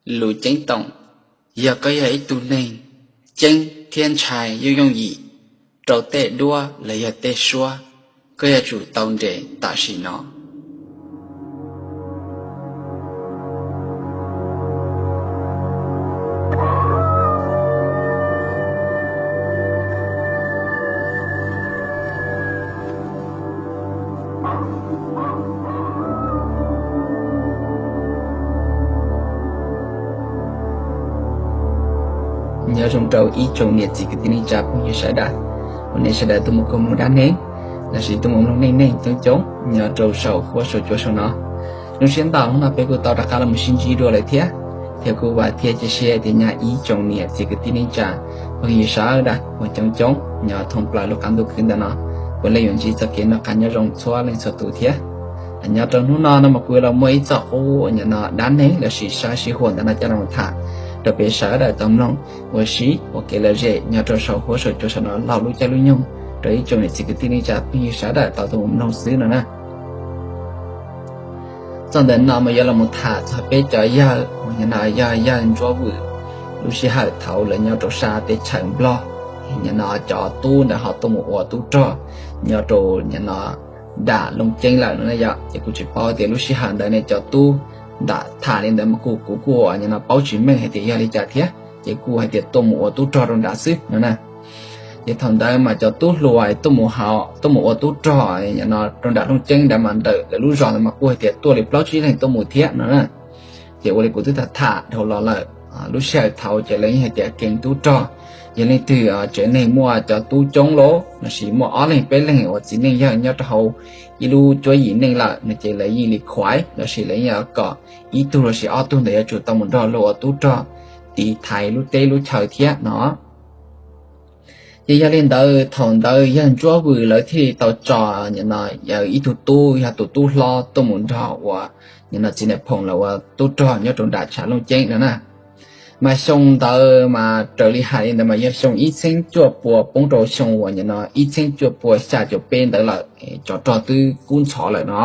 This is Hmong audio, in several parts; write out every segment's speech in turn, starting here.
Lus ceeb toom, yog koj yog ib tug neeg ceeb thiab ntshai yooj yooj yim rau tej duab los yog tej suab, koj yuav tsum tau nres tam sim no. Nyob zoo rau ib tsoom niam txiv kwv tij neej tsa phooj ywg sawv daws, uas nej sawv daws tuaj mus koom mloog dab neeg lossis tuaj mus mloog neej neeg coob coob nyob rau saum huab saum cua saum no. Zoo siab ntau hnub no peb kuj tau rov qab los sib ntsib dua lawm thiab, thiab kuj vam thiab cia siab tias nyab ib tsoom niam txiv kwv tij neej tsa phooj ywg sawv daws uas coob coob nyob thoob plaws lub qab ntuj khwb ntawm no, puav leej yuav ntsib txoj kev noj qab nyob zoo txhua leej txhua tus thiab. Nyob rau hnub no no mas kuv los muaj ib txoj qub uas nyob no dab neeg lossis sab sib huam ntawm no coj los tham rau peb sawv daws tau mloog ua si ua kev lom zem nyob rau saum huab saum cua saum no laug lub caij lub nyoog rau ib tsoom niam txiv kwv tij neej tsa phooj ywg sawv daws tau tuaj mus mloog xwb no na. Txoj ntawm no mas yuav los mus tham txog peb cov yawg uas nyob no yog yawg Ntsuab Vwm lub sij hawm thaum lawv nyob rau sab teb chaws Nplog, nyob no cov tub ntawd ho tuaj mus ua tub rog nyob rau nyob no nram Looj Ceeb lawm no na yom. Ces kuv tsis paub tias lub sij hawm ntawd ne cov tub nram tham li ntawd mas kuj kuv kuj nyob no paub tsis meej hais tias yog li cas thiab, ces kuj hais tias tuaj mus ua tub rog rau nram xwb no na. Ces thaum ntawd mas cov tub hluas tuaj mus hauv tuaj mus ua tub rog nyob no rau nram Looj Ceeb ntawd mas ntawm lawv lub zos ntawd mas kuj hais tias tuaj li plaub tsib leeg tuaj mus thiab no na. Ces ua li kuv twb tham tham dhau los lawm, lub sij hawm thaum ces lawv yeej hais tias kees tub rog, yog leej twg tsev neeg muaj cov tub coob los lossis muaj ob leeg peb leeg uas txiv neej yawg nyob rau hauv ib lub cuab yim neej lawm no ces lawv yeej li khuaiv lossis lawv yeej kom ib tug lossis ob tug ntawd yuav tsum tau mus nrog luag ua tub rog tiv thaiv lub teb lub chaw thiab no. Ces yog li ntawd thaum ntawd yawg Ntsuab Vwm lawv thiaj li tau tso nyob no yawg ib tug tub yog tus tub hlob tuaj mus nrog ua nyob no txiv Nais Phoo lawv ua tub rog nyob rau nram tshav Looj Ceeb no na. Mas xyoo ntawd mas raws li hais li ntawd mas yog xyoo ib txhiab cuaj pua poob rau xyoo uas nyob no ib txhiab cuaj pua xya caum peb ntawd lawm, tsov rog twb kub ntxhov lawm no.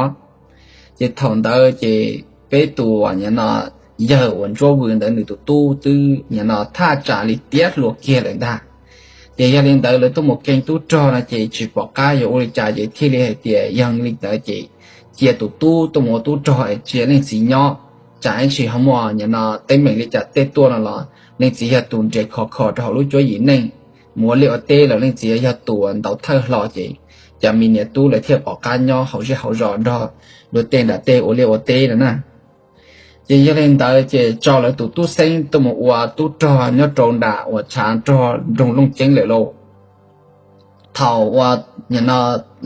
Ces thaum ntawd ces peb tus uas nyob no yawg uas Ntsuab Vwm ntawd nws tus tub twb nyob no thaj tsam li tiav hluas kiag lawm ntag. Ces yog li ntawd lawv tuaj mus kees tub rog no ces tsis pom qab yuav ua li cas ces thiaj li hais tias yog li ntawd ces cia tus tub tuaj mus ua tub rog es tsis cia leej txiv nyob, tsam ib ntsis ho muaj nyob no teeb meem li cas tej tuaj no los leej txiv yog tus nres khov kho rau hauv lub cuab yim neej, mus ua liaj ua teb los leej txiv yog tus ntaus thawj hlo ces cov me niam tub lawv thiaj pom qab nyob hauv zej hauv zos nrog luag tej nram tej ua liaj ua teb no na. Ces yog li ntawd ces tso lawv tus tub xeeb tuaj mus ua tub rog nyob rau nram uas tshav rog nroog Looj Ceeb lawm lauj. Thaum uas nyob no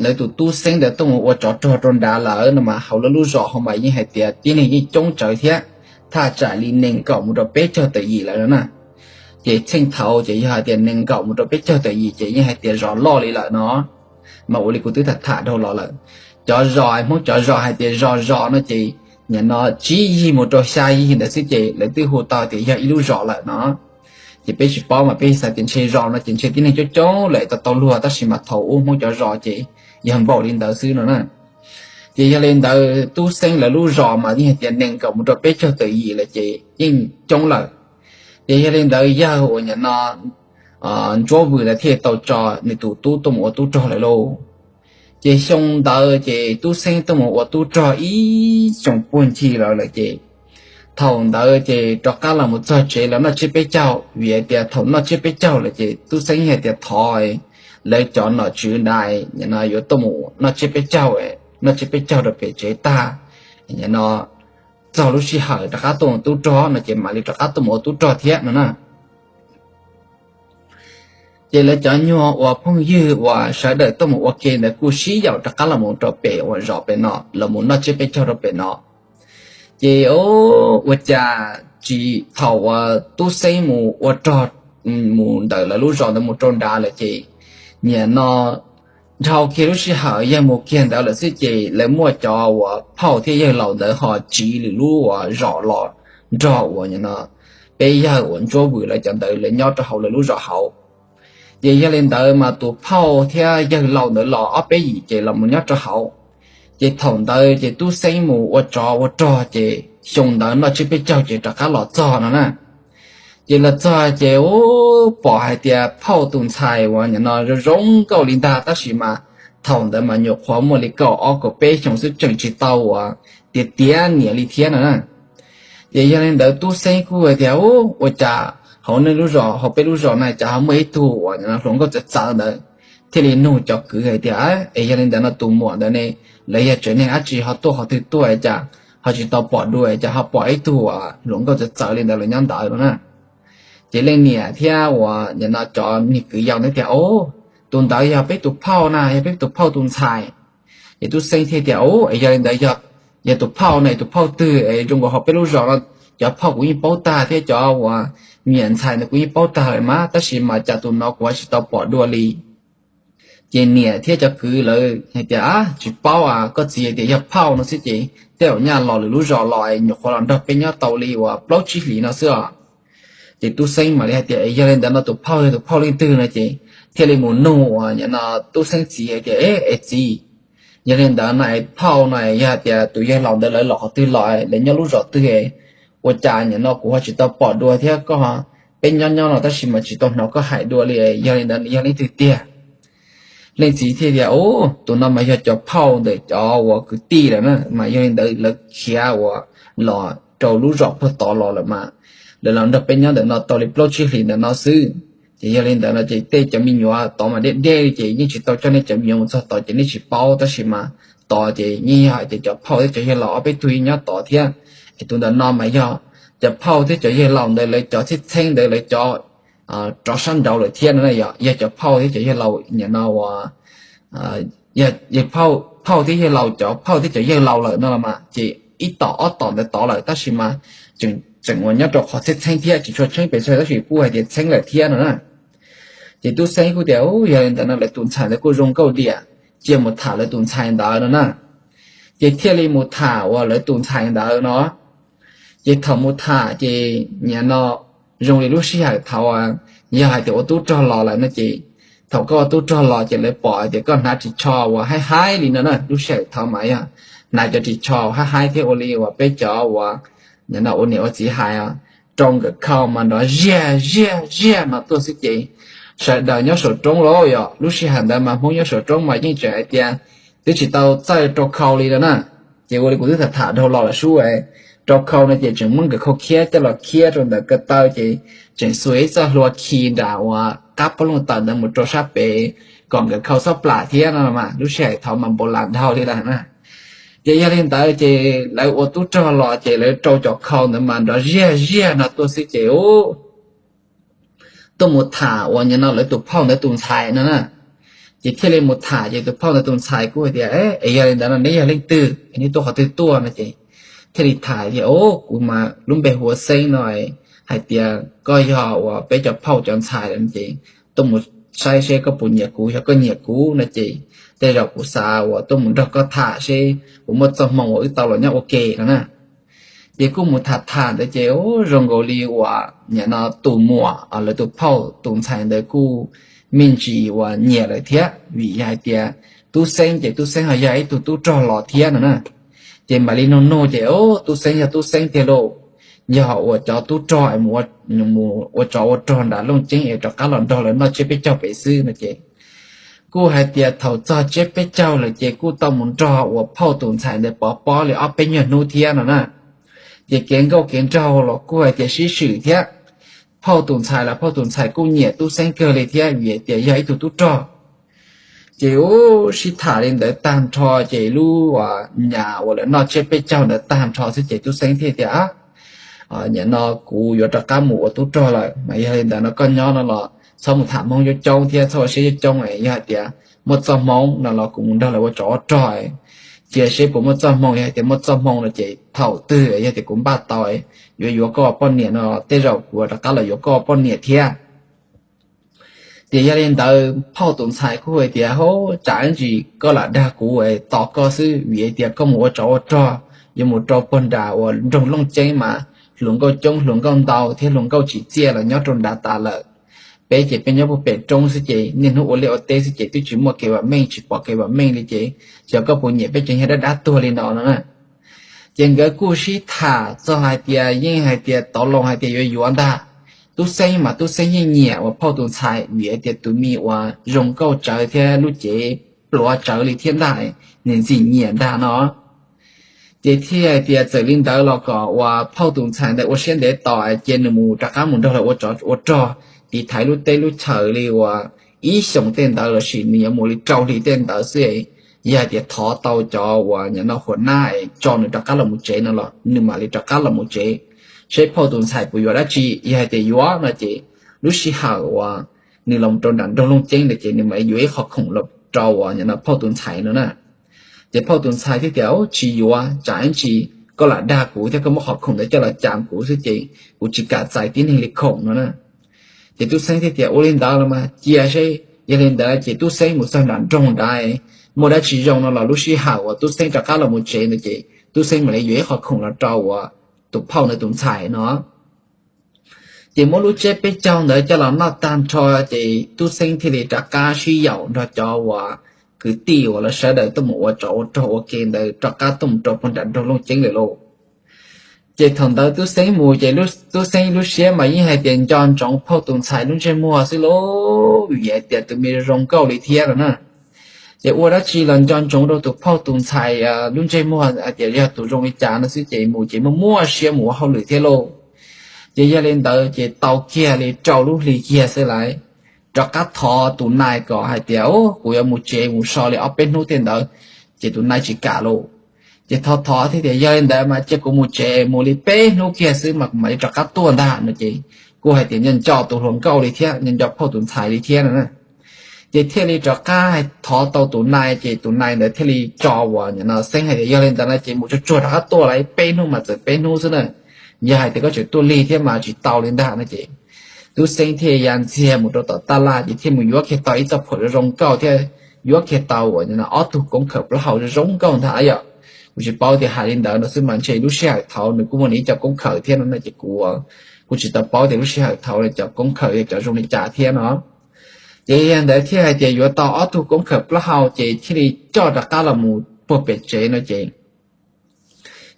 lawv tus tub xeeb ntawd tuaj mus ua tsov rog rau nrad lawm no mas hauv lawv lub zos hauv mas yeej hais tias tib neeg yeej coob tsawv thiab, thaj tsam li nees nkaum mus rau peb caug tawm yim lawm no na. Ces txheej thaud ces yog hais tias nees nkaum mus rau peb caug tawm yim ces yeej hais tias zos loj li lawm no. Mas ua li kuv twb tham tham dhau los lawm, cov zos Hmoob cov zos hais tias zos zos no ces nyob no tsib yig mus rau xya yig ntawd xwb ces lawv twb hu tau tias yog ib lub zos lawm no. Ces peb tsis paub mas peb xav tias ntshe zos no ces ntshe tib neeg coob coob lawm tau tau luag tab sis mas thaum ub Hmoob cov zos ces yog npaum li ntawd xwb no na. Ces yog li ntawd tub xeeb lawv lub zos mas yeej hais tias nees nkaum mus rau peb caug tawm yim lawm ces yeej coob lawm. Ces yog li ntawd yawg uas nyob no Ntsuab Vwm ntawd thiaj tau tso nws tus tub tuaj mus ua tub rog lawm lauj. Ces xyoo ntawd ces tub xeeb tuaj mus ua tub rog ib xyoo puag ncig lawm lawm ces thaum ntawd ces rov qab los mus txog tsev los noj tsiab peb caug vim hais tias thaum noj tsiab peb caug lawm ces tub xeeb hais tias thov lawv cov nom tswv nrad no yuav tuaj mus noj tsiab peb caug, noj tsiab peb caug rau pem tsev tag, nyob no txog lub sij hawm rov qab tuaj mus tub rog no ces mam li rov qab tuaj mus ua tub rog thiab no na. Ces lawv cov nyuag uas phooj ywg uas sawv daws tuaj mus ua ke ntawd kuj sib yaum rov qab los mus rau pem uas zos pem no los mus noj tsiab peb caug rau pem no. Ces ua cas tsis thaum uas tub xeeb mus ua rog mus ntawm lawv lub zos ntawd mus rau nrad lawm ces nyiam no dhau kiag lub sij hawm yawg mus kiag ntawd lawm xwb ces lawv muaj cov uas phauj thiab yawg laus ntawd ho tsiv lwm lub uas zos los nrog uas nyob no peb yawg uas Ntsuab Vwm lawv cov ntawd lawv nyob rau hauv lawv lub zos hauv. Ces yog li ntawd mas tus phauj thiab yawg laus ntawd los ob peb yim ces los mus nyob rau hauv. Ces thaum ntawd ces tub xeeb mus ua tsov ua rog ces xyoo ntawd noj tsiab peb caug ces rov qab los txog no na. Ces los txog ces u, pom hais tias phauj tus ntxhais uas nim no zoo zoo nkauj li ntag, tab sis mas thaum ntawd mas nyuam qhuav muaj li kaum ob kaum peb xyoo xwb, tseem tsis tau uas tiav tiav niam li thiab no na. Ces yog li ntawd Tub Xeeb kuj hais tias u, ua cas hauv nej lub zos, hauv peb lub zos na, cas ho muaj ib tug uas nim no hluas nkauj txawv txawv ntawd. Thiaj li nug cov kwv hais tias es yog li ntawd no tus muam ntawd ne, lawv yog tsev neeg dab tsi, ho tuaj qhov twg tuaj es cas ho tsis tau pom dua, cas ho pom ib tug uas hluas nkauj txawv txawv li ntawd los nyob ntawd no na. Ces leej niam thiab uas nim no cov niag kwv yau ntawd tias o, tus ntawd yog peb tus phauj na, yog peb tus phauj tus ntxhais. Ces Tub Xeeb thiaj tias u, es yog li ntawd yog, yog tus phauj no, tus phauj twg es zoo nkaus hauv peb lub zos no, cov phauj kuv yeej paub tag thiab cov uas me nyuam ntxhais ntawd kuv yeej paub tag lawm mas, tab sis mas cas tus no kuv ho tsis tau pom dua li. Ces niam thiab cov kwv lawv hais tias a, tsis paub, koj txiv hais tias yog phauj no xwb ces tej zaum nyaj los lwm lub zos los nyuam qhuav los nrog peb nyob tau li uas plaub tsib hlis no xwb os. Ces Tub Xeeb mam li hais tias es yog li ntawd no tus phauj yog tus phauj leej twg no ces thiaj li mus nug uas nim no Tub Xeeb txiv hais tias es txiv, yog li ntawd no es phauj no yog hais tias tus yawg laus ntawd lawv los qhov twg los, lawv nyob lub zos twg, ua cas nim no kuv ho tsis tau pom dua thiab koj, peb nyob nyob no tab sis mas tsis tau hnov koj hais dua li, yog li ntawd nws yog leej twg tiag? Leej txiv thiaj tias u, tus no mas yog cov phauj ntawm cov uas kwv tij lawm na, mas yog li ntawd lawv khiav uas los rau lub zos puag tod los lawm mas, lawv los nrog peb nyob ntawm no tau li plaub tsib hlis ntawm no xwb. Ces yog li ntawd no ces tej cov me nyuam tod mas deb deb li ces yeej tsis tau coj nej cov me nyuam mus txog tod ces nej tsis paub, tab sis mas tod ces yeej yog hais tias cov phauj thiab cov yawg laus ob peb tug yeej nyob tod thiab. Es tus ntawm no mas yog cov phauj thiab cov yawg laus ntawd lawv cov txheeb txheeb ntawd lawv cov rov sab nraud lawm thiab no, yog cov phauj thiab cov yawg laus nim no uas phauj thiab yawg laus cov phauj thiab cov yawg laus lawm no los mas ces ib tom ob tom ntawd tod lawm, tab sis mas tseem uas nyob rau qhov txheeb txheeb thiab, tsis tshua tsheeb pes tsawg tab sis kuj hais tias txheeb lawm thiab no na. Ces Tub Xeeb kuj tias u, yog li ntawd no lawv tus ntxhais ntawd kuj zoo nkauj diam, cia mus tham lawv tus ntxhais ntawd no na. Ces thiaj li mus tham uas lawv tus ntxhais ntawd no. Ces thaum mus tham ces nim no zoo li lub sij hawm thaum yog hais tias ua tub rog los lawm no ces, thaum koj ua tub rog los ces lawv pom hais tias koj hnav ris tsho uas haib haib li no na, lub sij hawm thaum mas yog hnav cov ris tsho haib haib thiab ua li uas peb cov uas nim no ua niam ua txiv hais, rau nkawm khau mas nrov ziag ziag ziag no tuaj xwb ces sawv daws nyob saum roob los yog lub sij hawm ntawd mas Hmoob nyob saum roob mas yeej tseem hais tias twb tsis tau txawj rau khau li no na. Ces ua li kuv twb tham tham dhau los lawm sub, rau khau no ces tseem muab nkawm khau khiab coj los khiab rau ntawm ko taw ces tseem xuas ib txoj hlua khi nram uas qab pob looj tawm ntawd mus rau sab pem kom nkawm khau txhob plam thiab no mas lub sij hawm thaum mas npaum las dhau li lawm na. Ces yog li ntawd ces lawv ua tub rog los ces lawv rau cov khau ntawd mas nrov ziag ziag no tuaj xwb ces u, tuaj mus tham uas nim no lawv tus phauj ntawd tus ntxhais no na. Ces thiaj li mus tham ces tus phauj ntawd tus ntxhais kuj hais tias es yog li ntawd no neb yog leej twg es neb tuaj qhov twg tuaj no ces thiaj li tham tias o, kuv mas lub npe hu ua Xeeb no, hais tias koj yog uas peb cov phauj cov ntxhais lawm no ces tuaj mus saib seb koj puas nyiam kuv, yog koj nyiam kuv no ces tej zaum kuv xav uas tuaj mus nrog koj tham seb puas muaj txoj hmoo uas wb tau los nyob ua ke no na. Ces kuj mus tham tham ntawd ces zoo nkaus li uas nim no tus muam lawv tus phauj tus ntxhais ntawd kuj me ntsis uas nyiam lawm thiab vim hais tias Tub Xeeb ces Tub Xeeb ho yog ib tug tub rog los thiab no na. Ces mam li nug nug ces Tub Xeeb yog Tub Xeeb tiag lauj, yog uas cov tub rog es mus ua tsov ua rog nram Looj Ceeb es rov qab los nrog lawv noj tsiab peb caug pem xwb no ces kuj hais tias thaum txog tsiab peb caug lawm ces kuj tau mus nrog uas phauj tus ntxhais ntawd pov pob li ob peb nyuag hnub thiab no na. Ces kev nkauj kev nraug los kuj hais tias sib swm thiab. Phauj tus ntxhais los phauj tus ntxhais kuj nyiam Tub Xeeb kawg li thiab vim hais tias yog ib tug tub rog. Ces u, sib tham li ntawd tag nrho ces lub nyam uas lawv noj tsiab peb caug ntawd tag nrho xwb ces Tub Xeeb thiaj tias nim no kuv yuav rov qab mus ua tub rog lawm mas yog li ntawd no koj nyob no los txhob mus tham Hmoob coob coob thiab txhob ua siab coob coob, yog hais tias muaj txoj hmoo no los kuv mus nrog lawv ua tsov ua rog, cia seb puas muaj txoj hmoo, yog hais tias muaj txoj hmoo no ces thaum twg yog tias kuv npaj tau yuav yuav koj ua poj niam no tej zaum kuv rov qab los yuav koj ua poj niam thiab. Ces yog li ntawd phauj tus ntxhais kuj hais tias hauv tsam ntsis koj lam dag kuv tos koj xwb vim hais tias koj mus ua tsov ua rog yuav mus rau puag nram uas nroog Looj Ceeb mas hluas nkauj coob hluas nkauj ntau thiab hluas nkauj tsim txiaj los nyob rau nrad tas lawm. Peb ces peb nyob puag pem roob xwb ces niaj hnub ua liaj ua teb xwb ces twb tsis muaj kev vam meej tsis pom kev vam meej li ces xyov koj puas nyiam peb cov yawg dab dab tuag li no no na. Ces nkawd kuj sib tham txog hais tias yeej hais tias tov loo hais tias yuav yuav ntag. Tub Xeeb mas Tub Xeeb yeej nyiam uas phauj tus ntxhais vim hais tias tus me uas zoo nkauj tsawv thiab lub cev pluav tsawv li thiab ntag, nws ntxim nyiam ntag no. Ces thiaj hais tias txawm li ntawd los kom uas phauj tus ntxhais ntawd ua siab ntev tos cia nws mus rov qab mus nrog lawv ua tsov ua rog, tiv thaiv lub teb lub chaws li uas ib xyoos tej ntawd lossis nws yuav mus li rau hli tej ntawd xwb. Yog hais tias thov tau cov uas nim no huam nab es tso nws rov qab los mus tsev no los nws mam li rov qab los mus tsev, seb phauj tus ntxhais puas yuav dab tsi. Yog hais tias yuav no ces lub sij hawm uas nws los rau nram nroog Looj Ceeb ntawd ces nws mam li yuav ib qho khoom los rau uas nim no phauj tus ntxhais no na. Ces phauj tus ntxhais thiaj tias, Tsis yuav, tsam ib ntsis koj lam dag kuv thiab koj muab qhov khoom ntawd coj los cam kuv xwb ces kuv tsis kam txais tib neeg li khoom no na. Ces Tub Xeeb thiaj tias, Ua li ntawd los mas cia seb, yog li ntawd ces Tub Xeeb mus txog nram nroog nrad, muaj dab tsi zoo no los lub sij hawm uas Tub Xeeb rov qab los mus tsev ntawd ces Tub Xeeb mam li yuav ib qho khoom los rau uas tus phauj ntawd tus ntxhais no. Ces muab lub tsiab peb caug ntawd coj los noj tag nrho, ces Tub Xeeb thiaj li rov qab sib yaum nrog cov uas kwv tij uas lawv sawv daws tuaj mus ua tsov ua rog ua ke ntawd rov qab tuaj mus rau puag nram nroog Looj Ceeb lawm lauj. Ces thaum ntawd Tub Xeeb mus ces Tub Xeeb lub siab mas yeej hais tias nco ntsoov phauj tus ntxhais lub ntsej muag xwb lauj, vim hais tias tus me zoo nkauj li thiab no na. Ces ua dab tsi los nco ntsoov rau tus phauj tus ntxhais lub ntsej muag hais tias yog tus zoo li cas no xwb ces mus ces muaj muaj siab mus ua hauj lwm thiab lauj. Ces yog li ntawd ces tau kiag li rau lub hli kiag xwb lawm, rov qab thov tus nais kom hais tias, Kuv yuav mus tsev mus so li ob peb hnub tej ntawd. Ces tus nais tsis kam lauj. Ces thov thov thiab tias, Yog li ntawd mas cia kuv mus tsev mus li peb hnub kiag xwb mas kuv mam li rov qab tuaj ntag no ces kuj hais tias nco nco tus hluas nkauj li thiab nco nco phauj tus ntxhais li thiab no na. Ces thiaj li rov qab thov tau tus nais ces tus nais ntawd thiaj li tso uas nim no Xeeb hais tias, Yog li ntawd no ces mus tsuag tsuag rov qab tuaj lawm, peb hnub mas txawm peb hnub xwb na. Yog hais tias koj tseem tuaj lig thiab mas tsis tau li ntag no ces Tub Xeeb thiaj ya ntxiag mus rau tom taj laj ces thiaj mus yuav kiag tau ib txoj phuam zoo nkauj thiab yuav kiag tau uas nim no ob tug koob khawm plaub hau zoo nkauj ntag yom. Kuv tsis paub tias hais li ntawd no xwb mas ntshe lub sij hawm thaud nws kuj muaj nws ib co koob khawm thiab no na ces kuv kuj tsis tau paub tias lub sij hawm thaud cov koob khawm yog cov zoo li cas thiab no. Ces yog ntawd thiaj hais tias yuav tau ob tug koob khawm plaub hau ces thiaj li coj rov qab los mus puag pem tsev no ces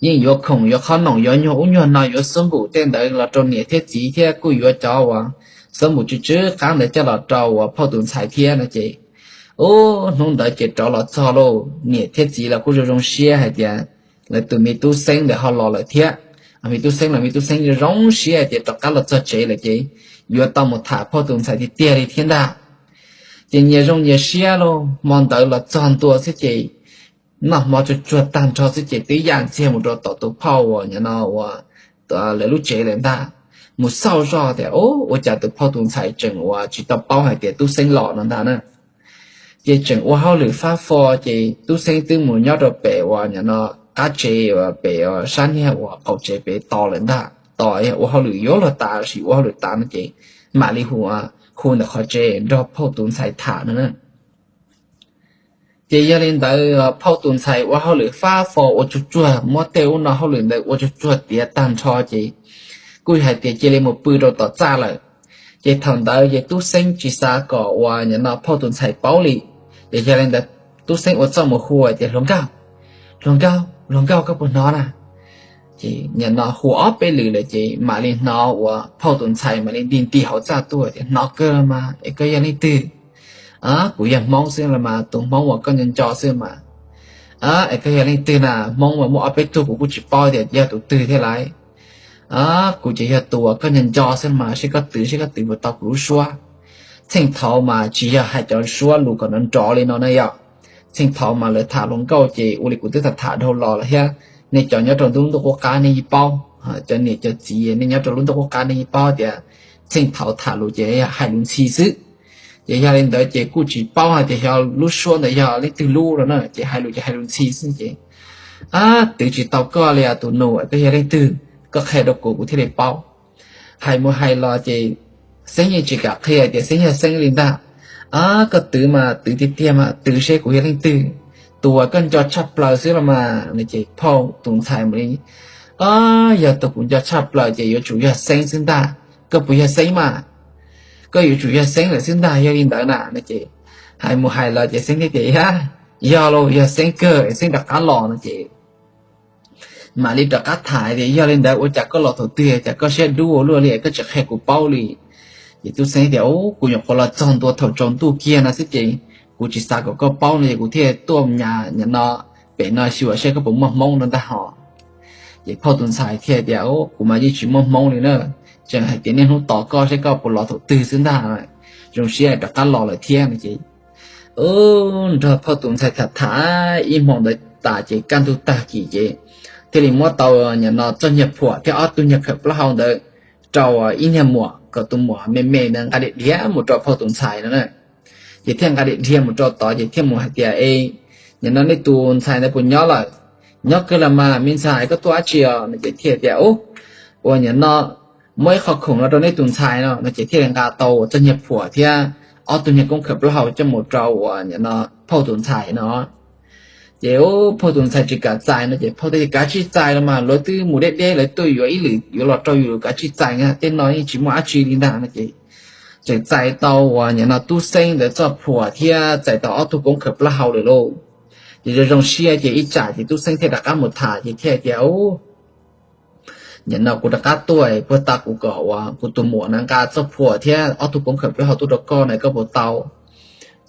yeej yuav khoom yuav qhob noom yuav nyuag ub nyuag no yuav xuab npum tej ntawd los rau niam thiab txiv thiab kuj yuav cov uas xuab npum tsw tsw qab ntawd coj los rau uas phauj tus ntxhais thiab no ces ub hnub ntawd ces rov los txog lauj, niam thiab txiv los kuj zoo zoo siab hais tias lawv tus me Tub Xeeb ntawd ho los lawm thiab. Me Tub Xeeb los me Tub Xeeb zoo zoo siab hais tias rov qab los txog tsev lawm ces yuav tau mus tham phauj tus ntxhais tiag tiag li thiab ntag. Ces nyias zoo nyias siab lauj, hmo ntawd los txog ntua xwb ces noj hmo tsuag tsuag tag nrho xwb ces twb ya ntxiag mus rau tom tus phauj uas nim no uas lawv lub tsev lawm ntag. Mus xauj zoj tias ua cas tus phauj tus ntxhais tseem uas tsis tau paub hais tias Tub Xeeb los no ntag na. Ces tseem ua hauj lwm fab fo ces Tub Xeeb twb mus nyob rau pem uas nim no qab tsev uas pem uas sab niag uas qaum tsev pem tos lawm ntag, tos ua hauj lwm yuav luag tas los sis ua hauj lwm tas no ces mam li hu, hu ntawm qhov tsev nrog phauj tus ntxhais tham no na. Ces yog li ntawd phauj tus ntxhais ua hauj lwm fab fo ua tsuag tsuag muab tej ub no hauj lwm ntawd ua tsuag tsuag tiav tag nrho ces kuj hais tias cia li mus pw rau tom txaj lawm. Ces thaum ntawd ces Tub Xeeb tsis xav kom uas nim no phauj tus ntxhais paub li. Ces yog li ntawd Tub Xeeb ua txuj mus hu hais tias, Hluas nkauj, hluas nkauj, hluas nkauj, koj puas hnov na? Ces nim no hu ob peb lwm lawm ces mam li hnov uas phauj tus ntxhais mam li nti nti hauv txaj tuaj tias, Hnov kawg los mas, es koj yog leej twg? Kuv yog Hmoob xwb los mas, tus Hmoob uas koj nco nco xwb mas. Es koj yog leej twg na? Hmoob mas muaj ob peb tug kuv kuj tsis paub tias yog tus twg thiab lauj. Kuv ces yog tus uas koj nco nco xwb mas, seb koj twv, seb koj twv puas tau kuv lub suab. Txheej thaud mas tsis yog hais cov suab lus kom nrov nrov li no na yom. Txheej thaud mas lawv tham hluas nkauj ces ua li kuv twb tham tham dhau los lawm thiab, nej cov nyob rau lub ntuj qub qab nej yeej paub, cov niam cov txiv nej nyob rau lub ntuj qub qab nej yeej paub tias txheej thaud tham lus ces hais lus ntxhi xwb. Ces yog li ntawd ces kuj tsis paub hais tias xyov lub suab ntawd yog leej twg lub no na, ces hais lus ces hais lus ntxhi xwb ces, Ab, twv tsis tau koj li os tus nus, koj yog leej twg? Koj qhia rau kuv kuv thiaj li paub. Hais mus hais los ces Xeeb yeej tsis kam qhia tias Xeeb yog Xeeb li ntag. Ab, koj twv mas twv tiag tiag mas twv seb kuv yog leej twg, tus uas koj nco tshaj plaws xwb los mas. Ces phauj tus ntxhais mam li, Ab, yog tus kuv nco tshaj plaws ces yuav tsum yog Xeeb xwb ntag. Koj puas yog Xeeb mas? Koj yuav tsum yog Xeeb lawm xwb ntag, yog li ntawd na no ces hais mus hais los ces Xeeb thiaj tias, Yog, yog lauj, yog Xeeb kawg, Xeeb rov qab los no ces mam li rov qab tham tias, yog li ntawd ua cas koj los thaum twg, cas koj siab dub ua luaj li, koj tsis qhia kuv paub li? Ces Tub Xeeb tias, kuv nyuam qhuav los txog ntua thaum tsaus ntuj kiag no xwb ces kuv tsis xav kom koj paub no ces kuv thiaj tuaj nyas no pem no xyuas seb koj puas muaj hmoob no ntag hos. Ces phauj tus ntxhais thiaj tias, kuv mas yeej tsis muaj hmoob li na, tseem hais tias niaj hnub tos koj seb koj puas los thaum twg xwb ntag, zoo siab rov qab los lawm thiab no ces nrog phauj tus ntxhais tham tham ib hmos ntawd tas ces kaj ntug tag kis ces thiaj li muab tau nim no txoj nyuag phuam thiab ob tug nyuag khawm plaub hau ntawd rau ib niag muam kom tus muam me me ntawd nqa dhia dhia mus rau phauj tus ntxhais no na. Ces thiaj nqa dhia dhia mus rau tod ces thiaj mus hais tias, e, nim no nej tus ntxhais ntawd puas nyob lawm? Nyob kawg los mas, me ntxhais koj tuaj dab tsi os no ces thiaj tias, ub, uas nim no muab ib qho khoom no rau nej tus ntxhais no no ces thiaj li nqa tau uas txoj nyuag phuam thiab ob tug nyuag koob khawm plaub hau coj mus rau uas nim no phauj tus ntxhais no. Ces phauj tus ntxhais tsis kam txais no ces phauj thiaj tias, kav tsij txais los mas, lawv twb mus deb deb lawv tuaj yuav ib lwm yuav los rau yus, kav tsij txais, tej no yeej tsis muaj dab tsi li ntag no ces tseem txais tau uas nim no Tub Xeeb ntawd txoj phuam thiab txais tau ob tug koob khawm plaub hau lawm lauj. Ces zoo zoo siab ces ib tsam ces Tub Xeeb thiaj rov qab mus tham ces thiaj tias, nim no kuv rov qab tuaj, puag ta kuv kom uas kuv tus muam na nqa txoj phuam thiab ob tug koob khawm plaub hau tuaj rau koj na, koj puas tau?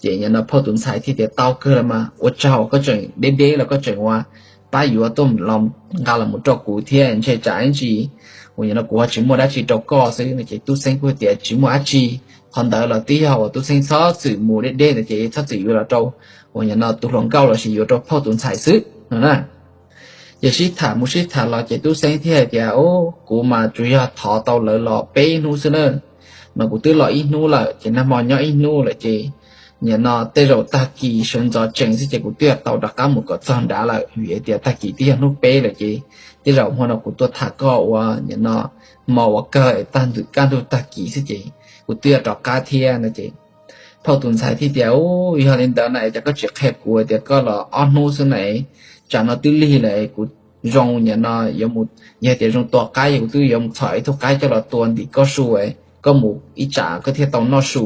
Ces nim no phauj tus ntxhais thiaj tias, tau kawg los mas, ua tsaug, koj tseem deb deb los koj tseem uas pab yuav tuaj los nqa los mus rau kuv thiab, ntshe tsam ib ntsis uas nim no kuv ho tsis muaj dab tsi rau koj xwb no ces Tub Xeeb kuj tias, tsis muaj dab tsi, qhov ntawd los twb yog uas Tub Xeeb txhob txwm mus deb deb ntawd ces txhob txwm yuav los rau uas nim no tus hluas nkauj los sis yuav rau phauj tus ntxhais xwb no na. Ces sib tham mus sib tham los ces Tub Xeeb thiaj hais tias, ub, kuv mas tsuas yog thov tau lawv los peb hnub xwb na, mas kuv twb los ib hnub lawm ces nag hmo nyob ib hnub lawm ces nim no tej zaum tag kis sawv ntxov tsees xwb ces kuv twb yuav tau rov qab mus kom txog nrad lawm, vim hais tias tag kis twb yog hnub peb lawm ces tej zaum hmo no kuv tuaj tham koj uas nim no hmo uas kawg, kaj ntug tag kis xwb ces kuv twb yuav rov qab thiab no ces phauj tus ntxhais thiaj tias, ub, yog li ntawd na es cas koj tsis qhia kuv tias koj los ob hnub xwb na, tsam no twb lig lawm, kuv zoo nim no, yog tias zoo tua qaib kuv twb yuav mus txhom ib tug qaib coj los tua ntim koj su, koj mus ib tsam koj thiaj tau noj su.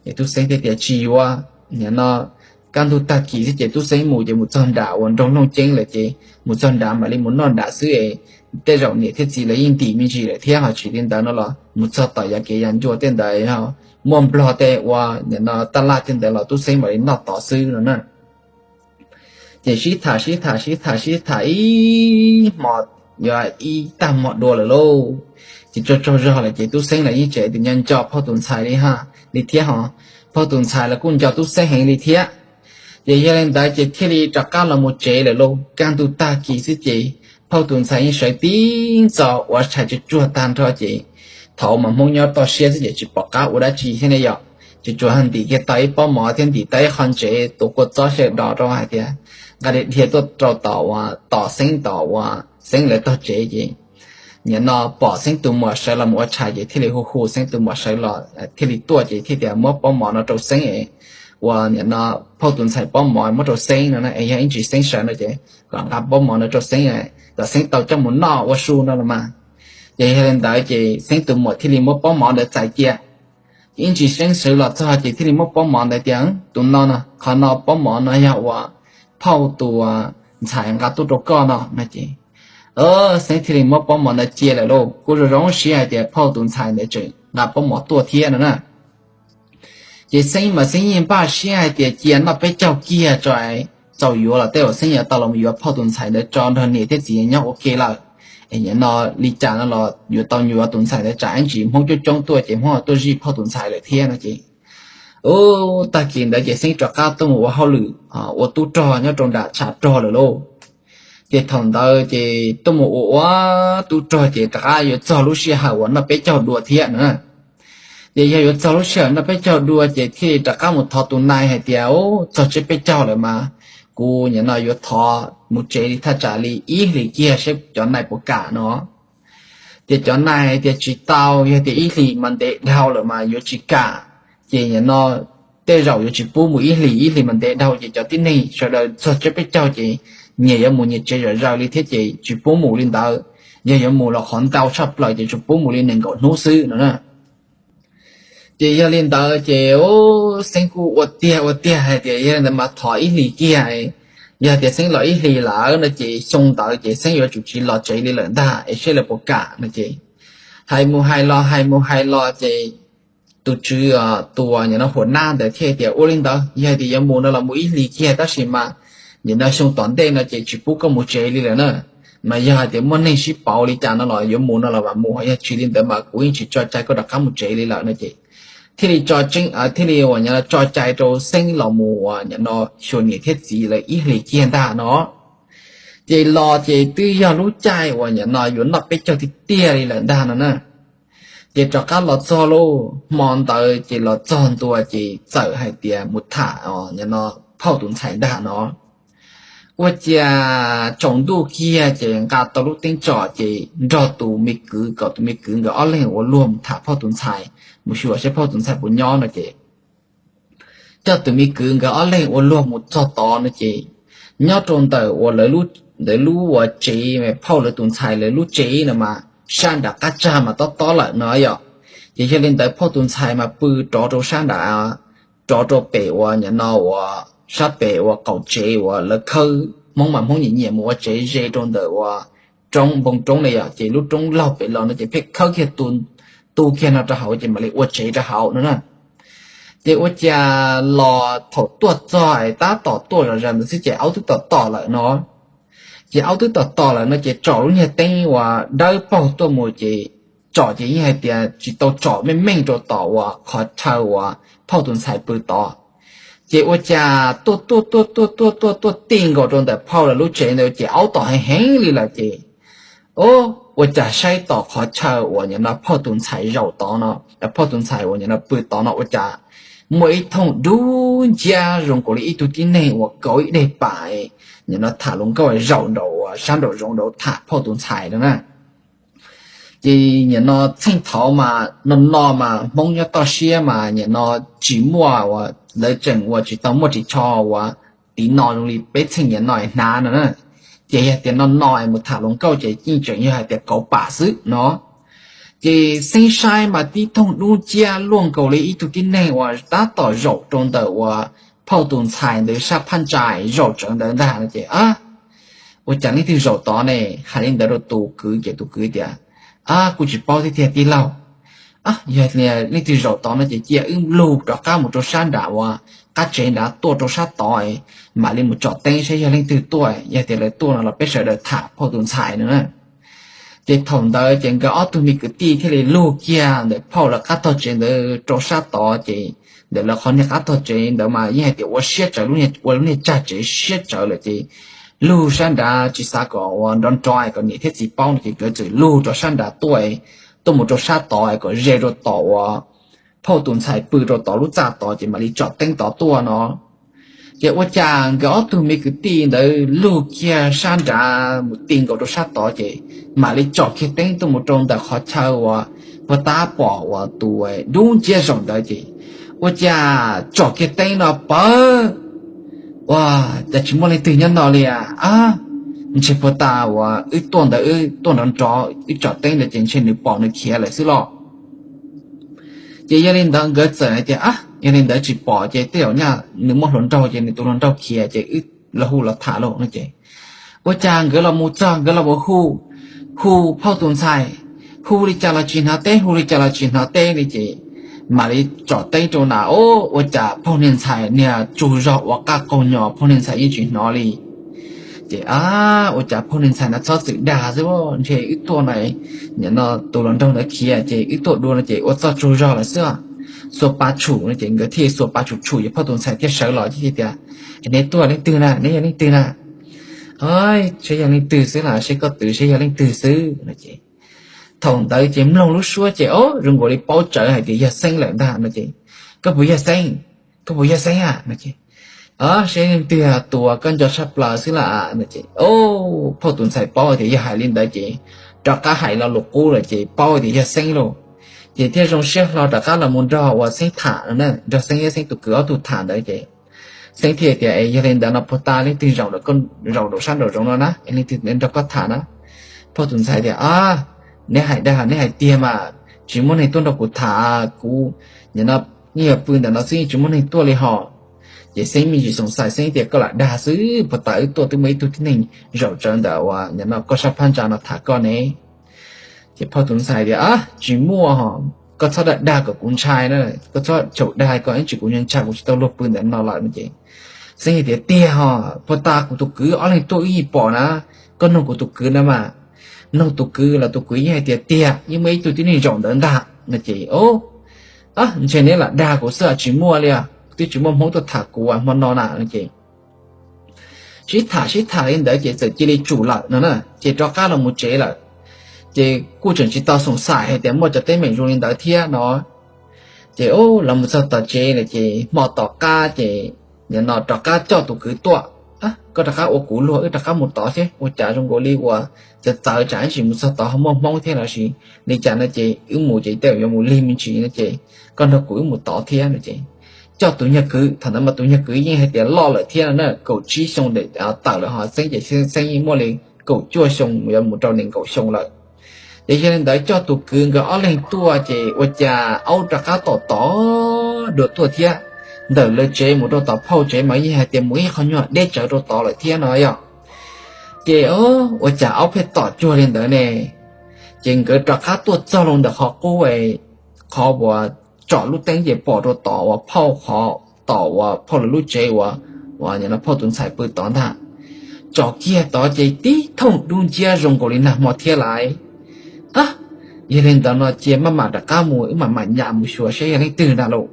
Ces Tub Xeeb thiaj tias, tsis yuav, nim no kaj ntug tag kis xwb ces Tub Xeeb mus ces mus txog nram uas nroog Looj Ceeb lawm ces mus txog nrad mam li mus noj nram xwb es tej zaum niam thiab txiv lawv yeej ntim me ntsis lawm thiab, ho tsis li ntawd no los mus txog tom yav kev yam ncua tej ntawd muaj nplog tej ua nim no taj laj tej ntawd los Tub Xeeb mam li noj tod xwb no na. Ces sib tham sib tham sib tham sib tham ib hmo, yuav ib tag hmo dua lawm lauj, ces tsaug tsaug zog lawm ces Tub Xeeb los yeej tseem tias nco nco phauj tus ntxhais li ha, li thiab ho, phauj tus ntxhais los kuj nco Tub Xeeb heev li thiab. Ces yog li ntawd ces thiaj li rov qab los mus tsev lawm lauj. Kaj ntug tag kis xwb ces phauj tus ntxhais yeej sawv tib ntxov ua tshais tsuag tsuag tag nrho ces thaum mas Hmoob nyob toj siab xwb ces tsis pom qab ua dab tsi thiab ne yom, ces tsuas ntim kiag tau ib pob mov thiab ntim tau ib qho ntsev tuav kua txob sawv do rau hais tias nqa dhia dhia tuaj rau tom uas tom Xeeb tom uas Xeeb lawv tog tsev ces nim no pom Xeeb tus muam sawv los mus ua tshais ces thiaj li hu hu Xeeb tus muam sawv los thiaj li tuaj ces thiaj tias muab pob mov no rau Xeeb es, uas nim no phauj tus ntxhais pob mov muab rau Xeeb no na, es yog ib ntsis Xeeb sawv no ces kom nqa pob mov no rau Xeeb, kom Xeeb tau coj mus noj ua su no los mas. Ces yog li ntawd ces Xeeb tus muam thiaj li muab pob mov ntawd txais cia. Ib ntsis Xeeb sawv los txog ces thiaj li muab pob mov ntawd tias, tus no no, qhov no pob mov no yog uas phauj tus ntxhais nqa tuaj rau koj no no ces Xeeb thiaj li muab pob mov ntawd cia lawm lauj. Kuj zoo zoo siab hais tias phauj tus ntxhais ntawd tseem nqa pob mov tuaj thiab no na. Ces Xeeb mas Xeeb yeej npaj siab hais tias cia noj peb caug kiag tso, txaus yuav los tej zaum Xeeb yuav tau los yuav phauj tus ntxhais ntawd tso nrog niam thiab txiv nyob ua ke lawm. Es nim no li cas no los yuav tau yuav tus ntxhais ntawd tsam ib ntsis Hmoob coob coob tuaj ces Hmoob tuaj zij phauj tus ntxhais lawm thiab no ces ub, tag kis ntawd ces Xeeb rov qab tuaj mus ua hauj lwm ua tub rog nyob rau nram tshav rog lawm lauj. Ces thaum ntawd ces tuaj mus ua ua tub rog ces rov qab yuav txog lub sij hawm uas noj peb caug dua thiab na. Ces yog yuav txog lub sij hawm noj peb caug dua ces thiaj li rov qab mus thov tus nai hais tias, ub, txog tsiab peb caug lawm mas kuv nim no yuav thov mus tsev li thaj tsam li ib hlis kiag seb cov nai puas kam no. Ces cov nai hais tias tsis tau, yog tias ib hlis mas ntev dhau lawm mas yuav tsis kam. Ces nim no tej zaum yuav tsis pub mus ib hlis, ib hlis mas ntev dhau ces cov tib neeg sawv daws txog tsiab peb caug ces nyias yuav mus nyias tsev zom zaws li thiab ces tsis pub mus li ntawd. Yog yuav mus los qhov ntau tshaj plaws ces tsuas pub mus li nees nkaum hnub xwb no na. Ces yog li ntawd ces Xeeb kuj ua tiag ua tiag hais tias yog li ntawd mas thov ib hlis kiag, Yog tias Xeeb los ib hlis lawm no ces xyoo ntawd ces Xeeb yuav tsum tsis los tsev li lawm ntag es seb lawv puas kam no ces hais mus hais los hais mus hais los ces tus tswv, tus uas nim no huam nab ntawd thiaj tias ua li ntawd, yog tias yuav mus no los mus ib hlis kiag tab sis mas nim no xyoo tom ntej no ces tsis pub koj mus tsev li lawm na. Mas yog hais tias muaj neeg sib pauv li cas no los yuav mus no los mas mus, yog tsis li ntawd mas kuv yeej tsis tso cai koj rov qab mus tsev li lawm no ces thiaj li tso, thiaj li uas nim no tso cai rau Xeeb los mus uas nim no xyuas niam thiab txiv lawv ib hlis kiag ntag no. Ces los ces twb yog lub caij uas nim no yuav noj peb caug tiag tiag li lawm ntag no na. Ces rov qab los txog lauj, hmo ntawd ces los txog ntua ces txawm hais tias mus tham nim no phauj tus ntxhais ntag no. Ua cas tsaus ntuj kiag ces nqa tau lub teeb tsom ces nrog tus me kwv kom tus me kwv nkawd ob leeg ua luag mus tham phauj tus ntxhais, mus xyuas seb phauj tus ntxhais puas nyob no ces coj tus me kwv nkawd ob leeg ua luag mus txog tod no ces nyob rau ntawm uas lawv lub uas tsev, phauj lawv tus ntxhais lawv lub tsev no mas sab nram qab tsag mas tob tob lawm no yom. Ces yog li ntawd phauj tus ntxhais mas pw rov rau sab nram, rov rau pem uas nim no uas sab pem uas qaum tsev uas lawv khawb, Hmoob mas Hmoob nyiam nyiam mus ua tsev ze rau ntawm uas roob, npoo roob na yom, ces lub roob laug pem los no ces pheej khawb kiag tu kiag no rau hauv ces mam li ua tsev rau hauv no na. Ces ua cas los thaum tuaj txog tab tom tuaj zom zaws ntawd xwb ces aub twb tom tom lawm no. Ces aub twb tom tom lawm no ces tsom lub niag teeb uas dawb paug tuaj mus ces tsom ces yeej hais tias tsis tau tsom meej meej rau tom uas qhov chaw uas phauj tus ntxhais pw tod. Ces ua cas tuaj tuaj tuaj tuaj tuaj tuaj tuaj ti nkaus rau ntawm phauj lawv lub tsev ntawd ces aub tom heev heev li lawm ces, o, ua cas saib tom qhov chaw uas nim no phauj tus ntxhais zaum tod no, phauj tus ntxhais uas nim no pw tod no ua cas muaj ib thooj dub nciab zoo nkaus li ib tug tib neeg uas kaus ib daim pam, nim no tham hluas nkauj zaum nraum uas sab nraum zoov nraud tham phauj tus ntxhais no na. Ces nim no txheej thaud mas no no mas Hmoob nyob toj siab mas nim no tsis muaj uas lawv tseem uas tsis tau muaj ris tsho uas tiv no zoo li peb txheej nim no hnav no na. Ces yog tias no no es mus tham hluas nkauj ces yeej tseem yog hais tias kauv pam xwb no. Ces Xeeb saib mas tib thooj dub nciab luaj nkaus li ib tug tib neeg uas tab tom zaum rau ntawm uas phauj tus ntxhais ntawd sab phab ntsa zaum tsawv ntawd ntag no ces, ua cas leej twg zaum tod ne? Hais li ntawd rau tus kwv ces tus kwv tias, kuv tsis paub thiab tiag tij laug. Yog leej twg zaum tod no ces cia wb lug rov qab mus rau sab nram uas qab tsev nrad tuaj rau sab tod, mam li mus tsom teeb saib yog leej twg tuaj, yog tias lawv tuaj no los peb sawv daws tham phauj tus ntxhais no na. Ces thaum ntawd ces nkawd ob tug me kwv tij thiaj li lug kiag ntawm phauj lawv qab tog tsev ntawd rau sab tod ces ntawm lawv qhov niag qab tog tsev ntawd mas yeej hais tias ua siab tsawv, ua lub niag tsag tsev siab tsawv lawm ces lug sab nrad tsis xav kom ua nrov nrov es kom niam thiab txiv paub no ces nkawd txawm lug rau sab nrad tuaj, tuaj mus rau sab tod kom ze rau tom uas phauj tus ntxhais pw rau tom lub txaj tod ces mam li tsom teeb tod tuaj no. Ces ua cas nkawd ob tug me kwv tij ntawd lug kiag sab nrad mus ti nkaus rau sab tod ces mam li tsom kiag teeb tuaj mus rau ntawm qhov chaw uas puag ta pom uas tus dub nciab zaum ntawd ces ua cas tsom kiag teeb no pawg, ua cas tsis muaj leej twg nyob no li a. Ntshe puag ta uas wb tuaj ntawd wb tuaj nrov nrov wb tsom teeb ntawd ces ntshe nws pom nws khiav lawm xwb los. Ces yog li ntawd nkawd txawm hais tias, yog li ntawd tsis pom ces tej zaum nyaj nws muaj hluas nraug ces nws tus hluas nraug khiav ces wb los hu los tham lauj no ces ua cas nkawd los mus txog nkawd los mus hu, hu phauj tus ntxhais, hu li cas los tsis hnov teb, hu li cas los tsis hnov teb li ces mam li tsom teeb rau na, o, ua cas phauj niag ntxhais niag tsaug zog ua qaj qaug nyo phauj niag ntxhais yeej tsis hnov li. Ces a, ua cas phauj niag ntxhais no txhob txwm dag xwb, ntshe wb tuaj no, nim no tus hluas nraug ntawd khiav ces wb tuaj dua no ces ua txoj tsaug zog lawm xwb. Xuas pa tshum no ces nkawd thiaj xuas pa tshum tshum ces phauj tus ntxhais thiaj sawv los thiaj tias, neb tuaj leej twg na, neb yog leej twg na? Seb yog leej twg xwb las, seb koj twv seb yog leej twg xwb no ces thaum ntawd ces mloog lub suab ces o, zoo nkaus li paub tsawv hais tias yog Xeeb lawm ntag no ces, koj puas yog Xeeb? Koj puas yog Xeeb a no ces, seb leej twg tus uas koj nco tshaj plaws xwb las no ces, o, phauj tus ntxhais paub tias yog hais li ntawd ces rov qab hais lo lus qub lawm ces paub tias yog Xeeb lauj. Ces thiaj zoo siab hlo rov qab los mus nrog uas Xeeb tham no na, nrog Xeeb thiab Xeeb tus kwv ob tug tham ntawd ces Xeeb thiaj tias, es yog li ntawd no puag ta leej twg zaum, zaum rau sab nraum zoov no na, es leej twg nrog koj tham na? Phauj tus ntxhais tias, a, neb hais dag neb hais tiag mas, tsis muaj neeg tuaj nrog kuv tham, kuv nim no yeej yuav pw ntawm no xwb yeej tsis muaj neeg tuaj li hos. Ces Xeeb me ntsis xoom xaim, Xeeb tias, Koj lam dag xwb, puag ta wb tuaj twb muaj ib tug tib neeg zaum tsawv ntawm uas nim no koj sab phab ntsa no tham koj ne. Ces phauj tus ntxhais tias, Tsis muaj hos, koj txhob dag dag kom kuv ntshai na, koj txhob txhaum dag, koj ib tsis kuv ntshai, kuv tsis tau luag pw ntawm no lawm no. Ces Xeeb tias, Tiag hos, puag ta kuv tus kwv ob leeg tuaj wb yeej pom na, koj nug kuv tus kwv na mas. Nug tus kwv los tus kwv yeej hais tias tiag, yeej muaj ib tug tib neeg zaum ntawd ntag no. Ces, Ntshe neb lam dag kuv xwb, tsis muaj li, twb tsis muaj Hmoob tuaj tham kuv hmo no na no. Ces sib tham sib tham li ntawd ces txawm cia li tsum lawm no na, ces rov qab los mus tsev lawm. Ces kuj tseem tsis tau xoom xaim hais tias muaj cov teeb meem zoo li ntawd thiab no. Ces los mus txog tom tsev lawm ces hmo tom qab ces nim no rov qab coj tus kwv tuaj, Koj rov qab ua kuv luag, wb rov qab mus tod thiab, ua cas zoo nkaus li uas txawv txawv, tsam ib ntsis mus txog tod ho muaj Hmoob thiab los sis li cas no ces wb mus ces tej zaum yuav mus lig me ntsis no ces koj nrog kuv wb mus tod thiab no. Ces coj tus nyuag kwv, thaum ntawd mas tus nyuag kwv yeej hais tias loj lawm thiab no na, kaum tsib xyoo tawm lawm, ho Xeeb ces Xeeb yeej muaj li kaum cuaj xyoo yuav mus rau nees nkaum xyoo lawm. Ces yog li ntawd coj tus kwv nkawd ob leeg tuaj ces ua cas aub rov qab tom tod dua tuaj thiab. Ntawm lawv tsev mus rau tom phauj tsev mas yeej hais tias mus ib qho nyuag deb tsawv rau tod lawm thiab no yog. Ces ua cas aub pheej tom cuag li ntawd ne. Ces nkawd rov qab tuaj txog loo ntawm qhov qub, qhov uas tsom lub teeb ces pom rau tom uas phauj, qhov tom uas phauj lawv lub tsev uas, uas phauj tus ntxhais pw tod ntag. Tsom kiag tod ces tib thooj dub nciab zoo nkaus li nag hmo thiab lais. Yog li ntawd no cia maj mam rov qab mus, wb mam mam nyas mus xyuas saib yog leej twg ntag lauj.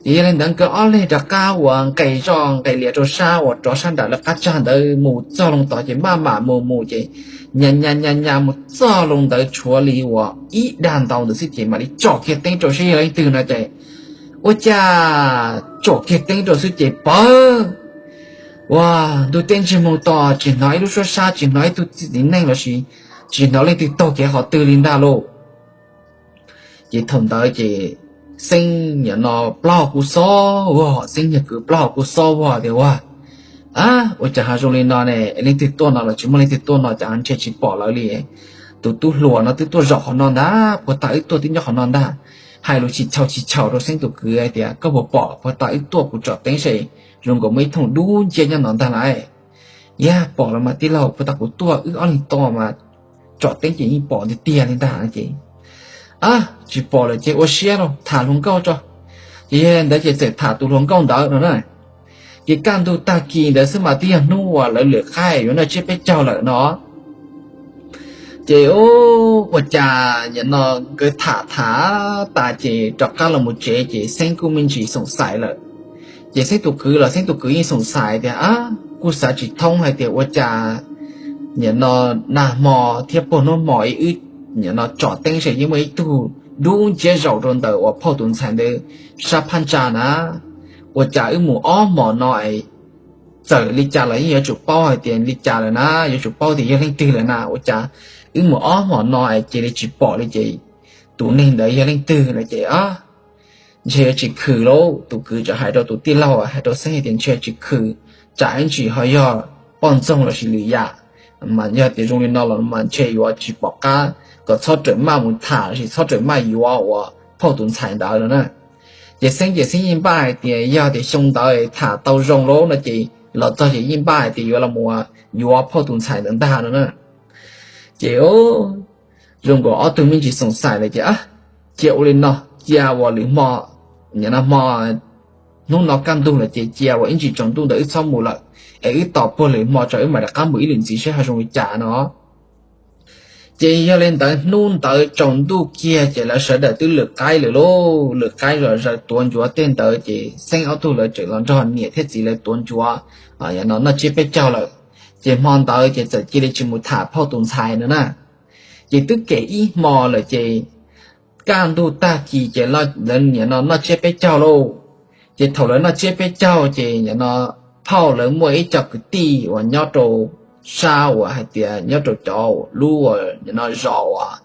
Ces yog li ntawd nkawd ob leeg rov qab uas nqes zoj nqes lias rau sab uas rov sab nram lawv qab tsag ntawd mus txog loo tod ces maj mam mus mus ces nyas nyas nyas nyas mus txog loo ntawd tshuav li uas ib dag ntau ntawd xwb ces mam li tsom kiag teeb rau saib yog leej twg no ces ua cas tsom kiag teeb rau xwb ces pawg, ua, ntuj teb ntsig moog to, tsis hnov ib lub suab sab, tsis hnov ib tug txiv neej los sis tsis hnov leej twg taug kev qhov twg li ntag lauj. Ces thaum ntawd ces Xeeb nim no plaub hau kuj xob vog, Xeeb nyuag kwv plaub hau kuj xob vog tias ua, ua cas ho zoo li no ne, leej twg tuaj no los tsis muaj leej twg tuaj no, cas ntshe tsis pom lawv li. Tus tub hluas no twb tuaj zaum qhov no ntag, puag ta wb tuaj twb nyob qhov no ntag. Hais lus tsis txhaum tsis txhaum rau Xeeb tus kwv hais tias koj puas pom, puag ta wb tuaj kuv tsom teeb seb zoo nkaus muaj ib thooj dub nciab nyob no ntag lauj. Yog pom los mas tij laug, puag ta kuv tuaj wb ob leeg tuaj mas tsom teeb ces yeej pom tiag tiag li ntag no ces, tsis pom lawm ces ua siab los tham hluas nkauj tso. Ces yog li ntawd ces txawm tham tus hluas nkauj ntawd no na. Ces kaj ntug tag kis ntawd xwb mas twb yog hnub uas lawv lwm qaib yuav noj tsiab peb caug lawm no. Ces ua cas nim no nkawd tham tham tas ces rov qab los mus tsev ces Xeeb kuj me ntsis xoom xaim lawm. Ces Xeeb tus kwv los Xeeb tus kwv yeej xoom xaim tias, kuj xav tsis thoob hais tias ua cas nim no nag hmo thiab puag hnub hmo wb nim no tsom teeb seb yeej muaj ib tug dub nciab zaum rau ntawm uas phauj tus ntxhais ntawd sab phab ntsa na. Ua cas wb mus ob hmos no es txawm li cas los yeej yuav tsum paub hais tias li cas lawm na, yuav tsum paub tias yog leej twg lawm na. Ua cas wb mus ob hmos no es cia li tsis pom li ces tus neeg ntawd yog leej twg no ces ntshe yuav tsis khwm lauj. Tus kwv txawm hais rau tus tij laug, hais rau Xeeb hais tias ntshe tsis khwm, tsam ib ntsis ho yog poj ntxoog los sis lwm yam, mas yog tias zoo li no los mas ntshe yuav tsis pom qab, kom txhob rawm maj mus tham los sis txhob rawm maj yuav uas phauj tus ntxhais ntawd no na. Ces Xeeb ces Xeeb yeej npaj hais tias yog tias xyoo ntawd tham tau zoo lauj no ces los txog ces yeej npaj hais tias yuav los mus yuav phauj tus ntxhais ntawd ntag no na. Ces zoo nkaus ob tug me ntsis xoom xaim lawm ces cia ua li no, cia uas lwm hmo, nim no hmo, hnub no kaj ntug lawm ces cia uas ib ntsis tsaus ntuj ntawd wb txhob mus lawm, es wb tos puag lwm hmo tso wb mam rov qab mus ib lwm ntxiv seb ho zoo li cas no. Ces yog li ntawd hnub ntawd tsaus ntuj kiag ces lawv sawv daws twb lwm qaib lawm lauj, lwm qaib los zaws tuav ntsuav tej ntawd ces Xeeb ob tug lawv tseem los nrog niam thiab txiv lawv tuav ntsuav, no noj tsiab peb caug lawm. Ces hmo ntawd ces txawm cia li tsis mus tham phauj tus ntxhais no na. Ces twb kem ib hmo lawm ces kaj ntug tag kis ces lawv nim no noj tsiab peb caug lauj. Ces thaum lawv noj tsiab peb caug ces nim no phauj lawv muaj ib co kwv tij uas nyob rau sab uas hais tias nyob rau cov lub uas nim no zos uas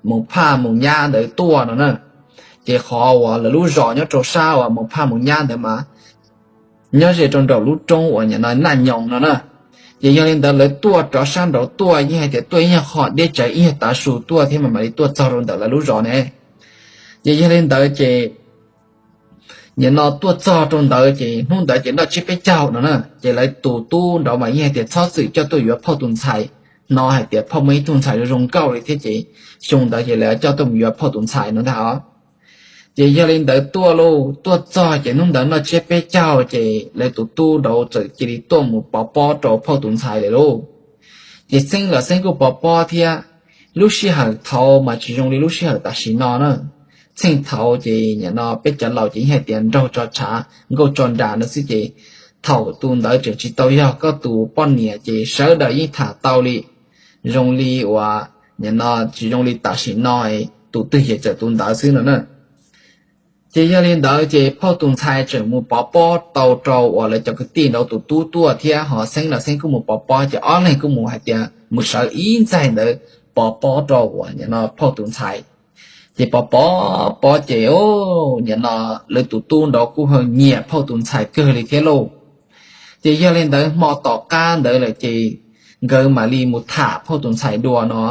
mus phaj mus nyab ntawd tuaj no na. Ces qhov uas lawv lub zos nyob rau sab uas mus phaj mus nyab ntawd mas nyob ze rau nraum lub roob uas nim no Naj Nyoos no na. Ces yog li ntawd lawv tuaj rov sab nraud tuaj yeej hais tias tuaj ib nyuag qho deb tsawv ib nyuag tav su tuaj thiab mas mam li tuaj txog rau ntawm lawv lub zos ne. Ces yog li ntawd ces nim no tuaj txog rau ntawd ces hnub ntawd ces noj tsiab peb caug no na, ces lawv tus tub nraud mas yeej hais tias txhob txwm coj tuaj yuav phauj tus ntxhais, hnov hais tias phauj muaj ib tug ntxhais zoo nkauj li thiab ces xyoo ntawd ces lawv coj tuaj mus yuav phauj tus ntxhais no ntag os. Ces yog li ntawd tuaj lauj, tuaj txog ces hnub ntawd noj tsiab peb caug ces lawv tus tub nraud txawm cia li tuaj mus pov pob rau phauj tus ntxhais lawm lauj. Ces Xeeb los Xeeb kuj pov pob thiab. Lub sij hawm thaud mas tsis zoo li lub sij hawm tam sim no na. Txheej thaud ces nim no peb cov laus ces yeej hais tias nraug tso tshav nkauj tso nras no xwb ces thaum tus ntawd tseem tsis tau yog koj tus poj niam ces sawv daws yeej tham tau li, zoo li uas nim no tsis zoo li tam sim no tus twg ces txawm tus ntawd xwb no na. Ces yog li ntawd ces phauj tus ntxhais tseem mus pov pob tau rau uas lawv cov kwv tij nraud tus tub tuaj thiab ho Xeeb los Xeeb kuj mus pov pob ces ob leeg kuj mus hais tias mus sawv ib ntxaig ntawd pov pob rau uas nim no phauj tus ntxhais. Ces pov pov pob ces nim no lawv tus tub nraud kuj ho nyiam phauj tus ntxhais kawg li thiab lauj. Ces yog li ntawd hmo tom qab ntawd lawm ces nkawd mam li mus tham phauj tus ntxhais dua no.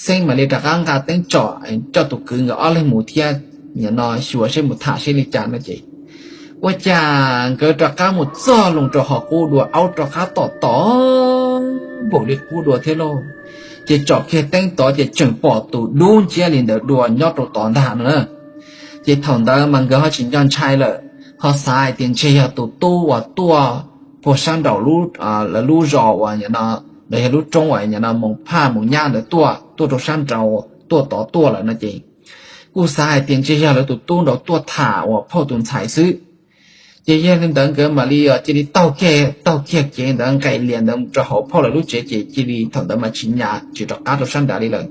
Xeeb mam li rov qab nqa teeb tsom coj tus kwv nkawd ob leeg mus thiab nim no xyuas seb mus tham seb li cas no ces ua cas nkawd rov qab mus txog loo rau hauv qub dua, aub rov qab tom tom npaum li qub dua thiab lauj. Ces tsom kiag teeb tod ces tseem pom tus dub nciab li ntawd dua nyob rau tod ntag no na. Ces thaum ntawd mas nkawd ho tsis nco ntshai lawm, ho xav hais tias ntshe yog tus tub uas tuaj puag sab nraum lawv lub zos uas nim no los yog lub roob uas nim no Moos Phaj Moos Nyab ntawd tuaj, tuaj rau sab nraud tuaj tod tuaj lawm no ces kuj xav hais tias ntshe yog lawv tus tub nraud tuaj tham uas phauj tus ntxhais xwb. Ces yog li ntawd nkawd mam li cia li taug kiag, taug kiag kev ntawd nqaim lias ntawd mus rau hauv phauj lawv lub tsev ces cia li thaum ntawd mas tsis nyas tsis rov qab rau sab nrad li lawm.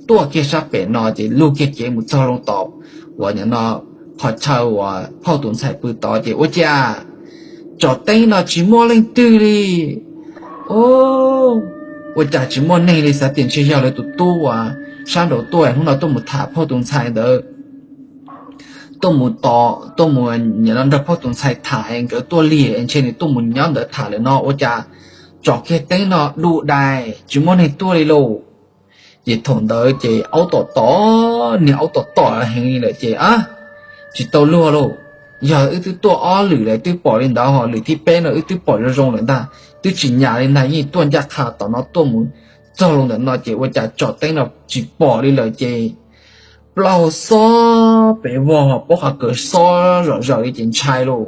Tuaj kiag sab pem no ces lug kiag kev mus txog loo tom uas nim no qhov chaw uas phauj tus ntxhais pw tod ces ua cas tsom teeb no tsis muaj leej twg li. Ua cas tsis muaj neeg li, xav tias ntshe yog lawv tus tub uas sab nraud tuaj hnub no tuaj mus tham phauj tus ntxhais ntawd, tuaj mus tos, tuaj mus nim no nrog phauj tus ntxhais tham es nkawd tuaj lig es ntshe nws tuaj mus nyob ntawd tham lawm no ua cas tsom kiag teeb no du dais tsis muaj neeg tuaj li lauj. Ces thaum ntawd ces aub tom tom, niag aub tom tom heev li lawm ces a, tsis tau luag lauj. Yog wb twb tuaj ob lwm lawm twb pom li ntawd ho lwm thib peb no wb twb pom zoo zoo lawm ntag, twb tsis nyas li ntag, yeej tuaj ncaj qha tom no tuaj mus txog loo ntawm no ces ua cas tsom teeb no tsis pom li lawm ces plaub xob pem vog ho paub qhov kawg xob zom zaws li ces ntshai lauj.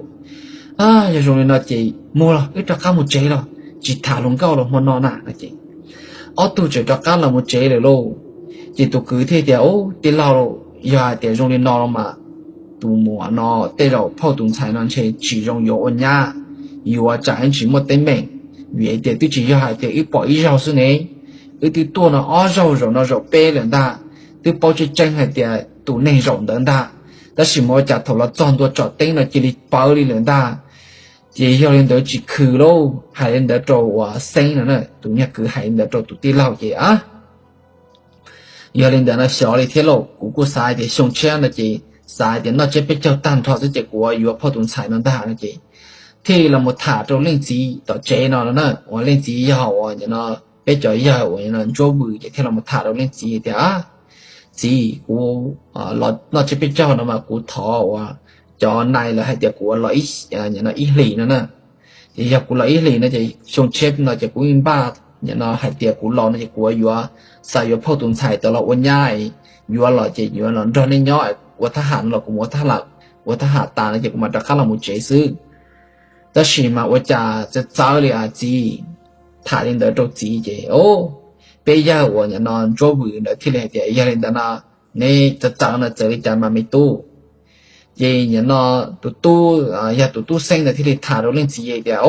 Yog zoo li no ces mus los wb rov qab mus tsev los, tsis tham hluas nkauj los hmo no na no ces ob tug tseem rov qab los mus tsev lawm lauj. Ces tus kwv thiaj tias, Ub, tij laug, yog hais tias zoo li no los mas tus muam no tej zaum phauj tus ntxhais no ntshe tsis zoo yuav ua nyab, yuav tsam ib tsis muaj teeb meem, vim hais tias twb tsis yog hais tias wb pom ib zaug xwb ne, wb twb tuaj no ob zaug zaum no zaum peb lawm ntag, twb paub tseeb tseeb hais tias tus neeg zaum ntawd ntag, tab sis mas ua cas thaum los txog ntua tsom teeb no cia li pawv li lawm ntag. Ces yog li ntawd tsis khw lauj, hais li ntawd rau uas Xeeb no, tus nyuag kwv hais li ntawd rau tus tij laug ces a, yog li ntawd no xyov li thiab lauj, kuv kuj xav hais tias xyoo tshiab no ces xav hais tias noj tsiab peb caug tag nrho xwb ces kuv yuav phauj tus ntxhais no ntag no ces thiaj li los mus tham rau leej txiv tom tsev no no na, uas leej txiv yog uas nim no peb cov yawg uas nim no Ntsuab Vwm ces thiaj los mus tham rau leej txiv tias, Txiv, kuv noj tsiab peb caug no mas kuv thov uas cov nais lawv hais tias kuv los ib hlis no na. Ces yog kuv los ib hlis no ces xyoo tshiab no ces kuv yeej npaj nim no hais tias kuv los no ces kuv yuav, xav yuav phauj tus ntxhais tau los ua nyab, yuav los ces yuav los nrog nej nyob, ua thab ham no los kuv mus ua thab ham tas no ces kuv mam rov qab los mus tsev xwb. Tab sis mas ua cas txawv txawv li a txiv. Tham li ntawd rau txiv ces peb yawg uas nim no Ntsuab Vwm ntawd thiaj li hais tias, Yog li ntawd no, neb txawv txawv no txawv li cas mas me tub? Ces nim no tus tub, yog tus tub Xeeb ntawd thiaj li tham rau leej txiv tias,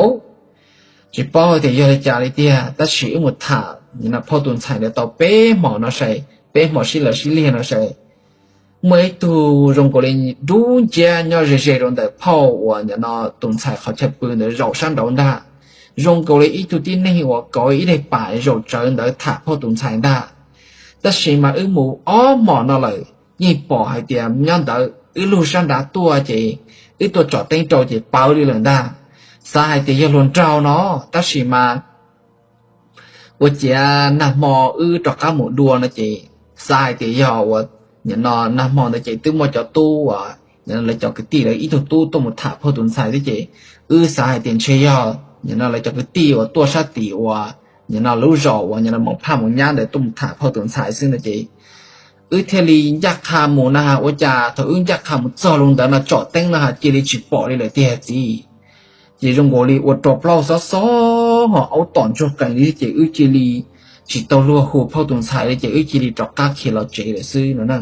Tsis paub tias yog li cas li tiag, tab sis wb mus tham nim no phauj tus ntxhais ntawd tau peb hmos no sai, peb hmos sib law sib liag no sai, muaj ib tug zoo nkaus li dub nciab nyob ze ze rau ntawm phauj uas nim no tus ntxhais qhov chaw pw ntawd zaum sab nraud ntag. Zoo nkaus li ib tug tib neeg uas kauv ib daim pam zaum tsawv ntawd tham phauj tus ntxhais ntag. Tab sis mas wb mus ob hmos no lawm, yeej pom hais tias nyob ntawd wb lug sab nrad tuaj ces wb tuaj tsom teeb rau ces pawv li lawm ntag. Xav hais tias yog hluas nraug no, tab sis mas ua ciav nag hmo wb rov qab mus dua no ces xav hais tias yog uas nim no nag hmo ntawd ces twb muaj cov tub uas lawv cov kwv tij lawv ib tug tub tuaj mus tham phauj tus ntxhais thiab ces wb xav hais tias ntshe yog nim no lawv cov kwv tij uas tuaj sab tim uas nim no lub zos uas nim no Moos Phaj Moos Nyab ntawd tuaj mus tham phauj tus ntxhais xwb no ces wb thiaj li ncaj qha mus na has. Ua cas thaum wb ncaj qha mus txog lub ntawd no tsom teeb no has cia li tsis pom li lawm tiag txiv. Ces zoo nkaus li ua rau plaub xob xob ho aub tom ntsuag qees li ces wb cia li tsis tau luag hu phauj tus ntxhais li ces wb cia li rov qab khiav los tsev lawm xwb no na.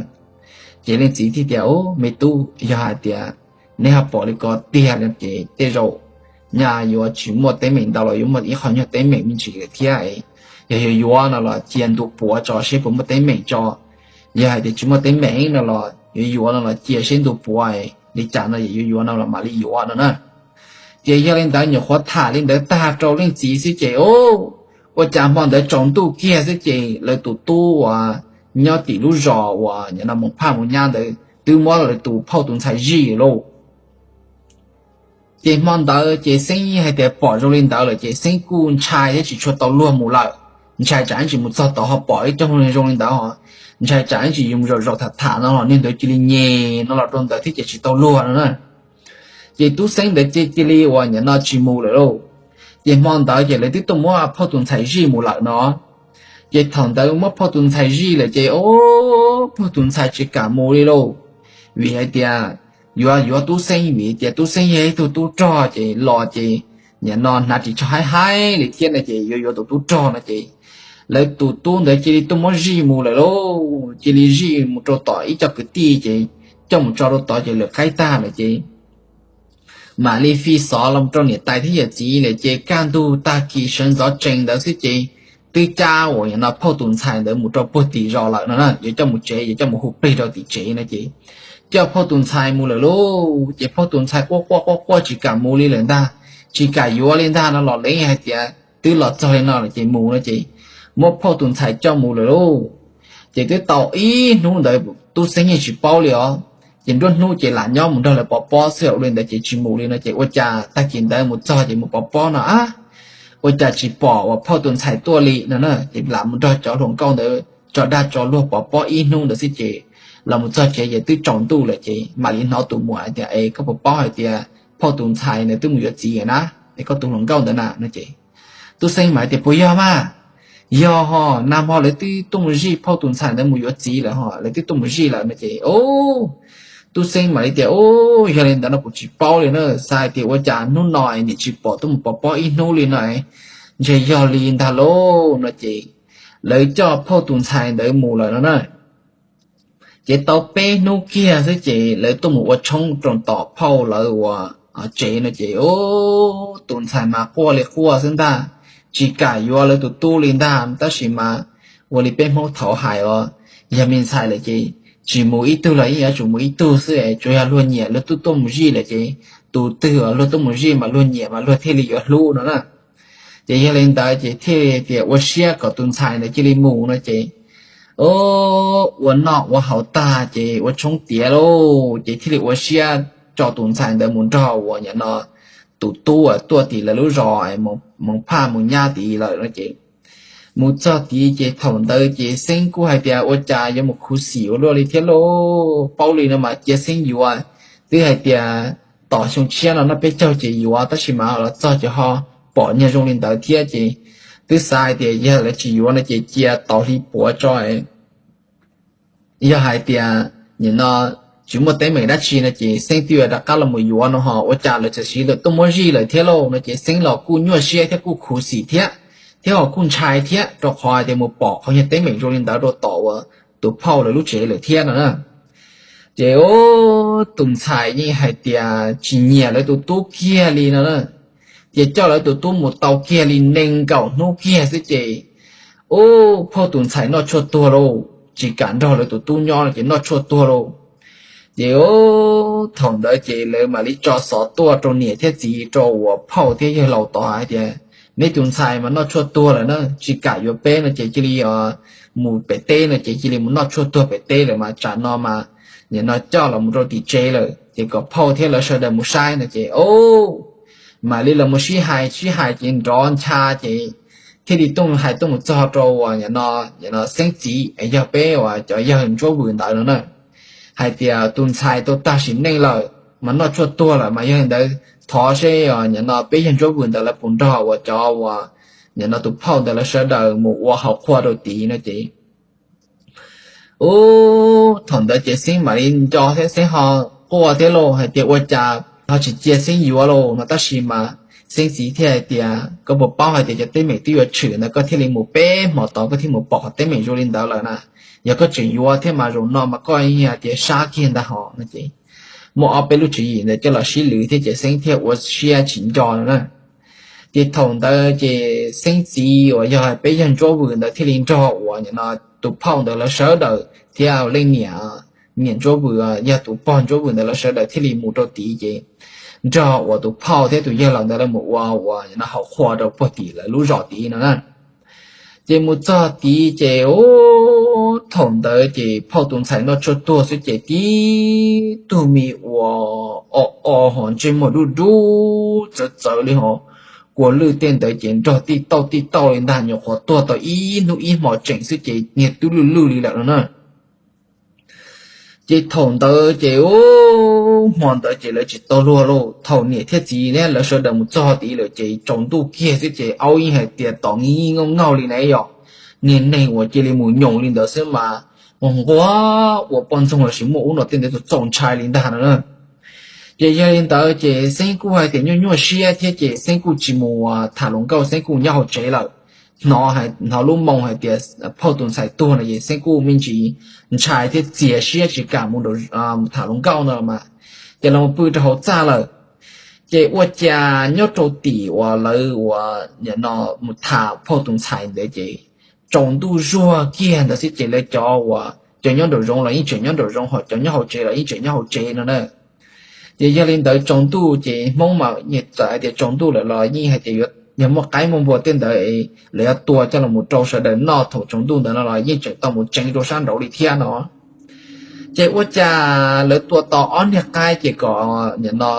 Ces leej txiv thiaj tias, Ub, me tub, yog hais tias neb ho pom li ko tiag no ces tej zaum nyaj yuav tsis muaj teeb meem ntau los yuav muaj ib qho nyuag teeb meem me ntsis lawm thiab. Yog yuav yuav no los cia ntu puav tso seb puas muaj teeb meem tso. Yog hais tias tsis muaj teeb meem no los yuav yuav no los cia seb ntu puav li cas no yuav yuav no los mam li yuav no na. Ces yog li ntawd nyuam qhuav tham li ntawd tag rau leej txiv xwb ces ua cas hmo ntawd tsaus ntuj kiag xwb ces lawv tus tub uas nyob tim lub zos uas nim no Moos Phaj Moos Nyab ntawd twb muab lawv tus phauj tus ntxhais zij lauj. Ces hmo ntawd ces Xeeb yeej hais tias pom zoo li ntawd lawm ces Xeeb kuj ntshai thiab tsis tshua tau luag mus lawm. Ntshai tsam ib ntsis mus txog tod ho pom ib co zoo li ntawd ho ntshai tsam ib ntsis yus mus zaum zaum tham tham no los niag ntawd cia li nyem no los rau ntawd thiab ces tsis tau luag no na. Ces tub Xeeb ntawd cia li uas nim no tsis mus lawm lauj. Ces hmo ntawd ces lawv twb tuaj muab phauj tus ntxhais zij mus lawm no. Ces thaum ntawd muab phauj tus ntxhais zij lawm ces o, phauj tus ntxhais tsis kam mus li lauj. Vim hais tias yuav yuav tub Xeeb vim tias tub Xeeb yog ib tug tub rog ces los ces nim no hnav ris tsho haib haib li thiab no ces yuav yuav tus tub rog no ces lawv tus tub ntawd cia li tuaj muab zij mus lawm lauj. Cia li zij mus rau tom ib co kwv tij ces coj mus tso rau tod ces lawv qaib tag lawm ces mam li fi xov los rau niam tais thiab yawm txiv lawm ces kaj ntug tag kis sawv ntxov tsees ntawd xwb ces twb cab uas nim no phauj tus ntxhais ntawd mus rau puag tim zos lawm no na. Yuav coj mus tsev, yuav coj mus hu plig rau tim tsev no ces coj phauj tus ntxhais mus lawm lauj. Ces phauj tus ntxhais quaj quaj quaj quaj tsis kam mus li lawm ntag, tsis kam yuav li ntag no los lawv hais tias twb los txog li no lawm ces mus no ces muab phauj tus ntxhais coj mus lawm lauj. Ces twb tau ib hnub ntawd tub Xeeb yeej tsis paub li os. Ces nruab hnub ces lam nyob mus nrog lawv pov pob xwb ua li ntawd ces tsis mus li no ces ua cas tag kis ntawd mus txog ces mus pov pob no a, ua cas tsis pom uas phauj tus ntxhais tuaj li no na. Ces lam mus nrog cov hluas nkauj ntawd tso dag tso luag pov pob ib hnub ntawd xwb ces los mus txog tsev ces twb tsaus ntuj lawm ces mam li hnov tus muam hais tias, Es koj puas paub hais tias phauj tus ntxhais ntawd twb mus yuav txiv na, es koj tus hluas nkauj ntawd na no ces tub Xeeb mam tias, Puas yog mas? Yog ho, nag hmo lawv twb tuaj mus zij phauj tus ntxhais ntawd mus yuav txiv lawm ho, lawv twb tuaj mus zij lawm no ces o, tub Xeeb mam li tias, O, yog li ntawd no kuv tsis paub li na, xav hais tias ua cas hnub no niam tsis pom tuaj mus pov pob ib hnub li no, ntshe yog li ntag lauj no ces lawv coj phauj tus ntxhais ntawd mus lawm no na. Ces tau peb hnub kiag xwb ces lawv tuaj mus ua tshoob rau tom phauj lawv uas tsev no ces tus ntxhais mas quaj li quaj xwb ntag, tsis kam yuav lawv tus tub li ntag. Tab sis mas ua li peb Hmoob thaud hais os, yog me ntxhais lawm ces tsis mus ib tug los yeej yuav tsum mus ib tug xwb, tsuas yog luag nyiam luag twb tuaj mus zij lawm ces tus twg luag tuaj mus zij mas luag nyiam mas luag thiaj li yuav hlub no na. Ces yog li ntawd ces thiaj tias ua siab kom tus ntxhais ntawd cia li mus no ces ua noj ua haus tag ces ua tshoob tiav lauj ces thiaj li ua siab tso tus ntxhais ntawd mus nrog uas nim no tus tub tuaj tim lawv lub zos Moos Phaj Moos Nyab tid lawm no ces mus txog tid ces thaum ntawd ces Xeeb kuj hais tias ua cas yuav mus khuv xim ua luaj li thiab lauj, paub li no mas cia Xeeb yuav, twb hais tias tom xyoo tshiab no noj peb caug ces yuav tab sis mas los txog ces ho pom nyuag zoo li ntawd thiab ces twb xav hais tias yog lawv tsis yuav no ces cia tos hli puav tso. Yog hais tias nim no tsis muaj teeb meem dab tsi no ces Xeeb twb yuav rov qab los mus yuav no ho ua cas lawv txawm sis lawv tuaj muab zij lawm thiab lauj no ces Xeeb los kuj nyuaj siab thiab kuj khuv xim thiab, thiab ho kuj ntshai thiab rau qhov hais tias mus pom qhov nyuag teeb meem zoo li ntawd rau tom uas tus phauj lawv lub tsev lawm thiab no na. Ces tus ntxhais yeej hais tias tsis nyiam lawv tus tub kiag li no na. Ces coj lawv tus tub mus tau kiag li nees nkaum hnub kiag xwb ces ub, phauj tus ntxhais noj tshuaj tuag lauj, tsis kam nrog lawv tus tub nyob no ces noj tshuaj tuag lauj. Ces ub, thaum ntawd ces lawv mam li tso xov tuaj rau niam thiab txiv rau uas phauj thiab yawg laus tod hais tias neb tus ntxhais mas noj tshuaj tuag lawm na, tsis kam yuav peb no ces cia li mus pem teb no ces cia li mus noj tshuaj tuag pem teb lawm mas tsam no mas nim no coj los mus rau tim tsev lawm ces kom phauj thiab lawv sawv daws mus saib no ces ub, mam li los mus sib hais sib hais ces nrov ncha ces thiaj li tuaj hais tuaj mus txog rau uas nim no Xeeb txiv yog peb uas cov yawg Ntsuab Vwm ntawd no na. hais tias tus ntxhais tau tag sim neej lawm mas noj tshuaj tuag lawm mas yog li ntawd thov seb nim no peb yawg Ntsuab Vwm ntawd lawv puas nrog uas cov uas nim no tus phauj ntawd lawv sawv daws mus ua hauv qhua rau tid no ces ub, thaum ntawd ces Xeeb mam li nco thiab Xeeb ho quaj thiab lauj, hais tias ua cas ho tsis cia Xeeb yuav lauj no, tab sis mas Xeeb txiv thiaj hais tias koj puas paub hais tias cov teeb meem twb yuav tshwm ntawd koj thiaj li mus peb hmo tod koj thiaj mus pom qhov teeb meem zoo li ntawd lawm na. Yog koj tseem yuav thiab mas zaum no mas koj yeej hais tias sab kiag ntag hos no ces muaj ob peb lub tswv yim ntawd coj los sib lwv thiab ces Xeeb thiaj ua siab tsis nco no na. Ces thaum ntawd ces Xeeb txiv uas yog peb yawg Ntsuab Vwm ntawd thiaj li nrog uas nim no tus phauj ntawd lawv sawv daws thiab leej niam, niam Ntsuab Vwm yog tus pog Ntsuab Vwm ntawd lawv sawv daws thiaj li mus rau tid ces nrog uas tus phauj thiab tus yawg laus ntawd lawv mus ua uas nim no hauv qhua rau puag tim lawv lub zos tid no na. Ces mus txog tid ces ub, thaum ntawd ces phauj tus ntxhais noj tshuaj tuag xwb ces tib tug me uas o o hos ntsej muag dub dub txawv txawv li hos kua lwj tej ntawd ces nrog tij tauj tij tauj li ntag, nyuam qhuav tuag tau ib hnub ib hmo tseem xwb ces niag twb lwj lwj li lawm no na. Ces thaum ntawd ces ub, hmo ntawd ces lawv tsis tau luag lauj, thaum niam thiab txiv ne lawv sawv daws mus txog tid lawm ces tsaus ntuj kiag xwb ces aub yeej hais tias tom ngi ngi ngaug ngaug li na yom. Niag neeg uas cia li mus nyoos li ntawd xwb mas mus nquag ua poj ntxoog los sis muaj ub no tej ntawd txaus ntshai li ntag no na. Ces yog li ntawd ces Xeeb kuj hais tias nyuaj nyuaj siab thiab ces Xeeb kuj tsis mus tham hluas nkauj, Xeeb kuj nyob hauv tsev lawm. Hnov, hnov lub moo hais tias phauj tus ntxhais tuag no ces Xeeb kuj me ntsis ntshai thiab txias siab tsis kam mus tham hluas nkauj no mas, ces los pw rau hauv txaj lawm. Ces ua cas nyob rau tim uas lawv uas nim no mus tham phauj tus ntxhais ntawd ces tsaus ntuj zuag kiag ntawd xwb ces lawv cov uas cov nyob nraum zoov los yeej tseem nyob nraum zoov, hos cov nyob hauv tsev los yeej tseem nyob hauv tsev no na. Ces yog li ntawd tsaus ntuj ces Hmoob mas nyiam txawm hais tias tsaus ntuj lawm los yeej hais tias yog muaj qaib muaj npua tej ntawd lawv yuav tua coj los mus rau sawv daws noj thaum tsaus ntuj ntawd no los yeej tseem tau mus tsev rau sab nraud li thiab no. Ces ua cas lawv tua tau ob niag qaib ces kom nim no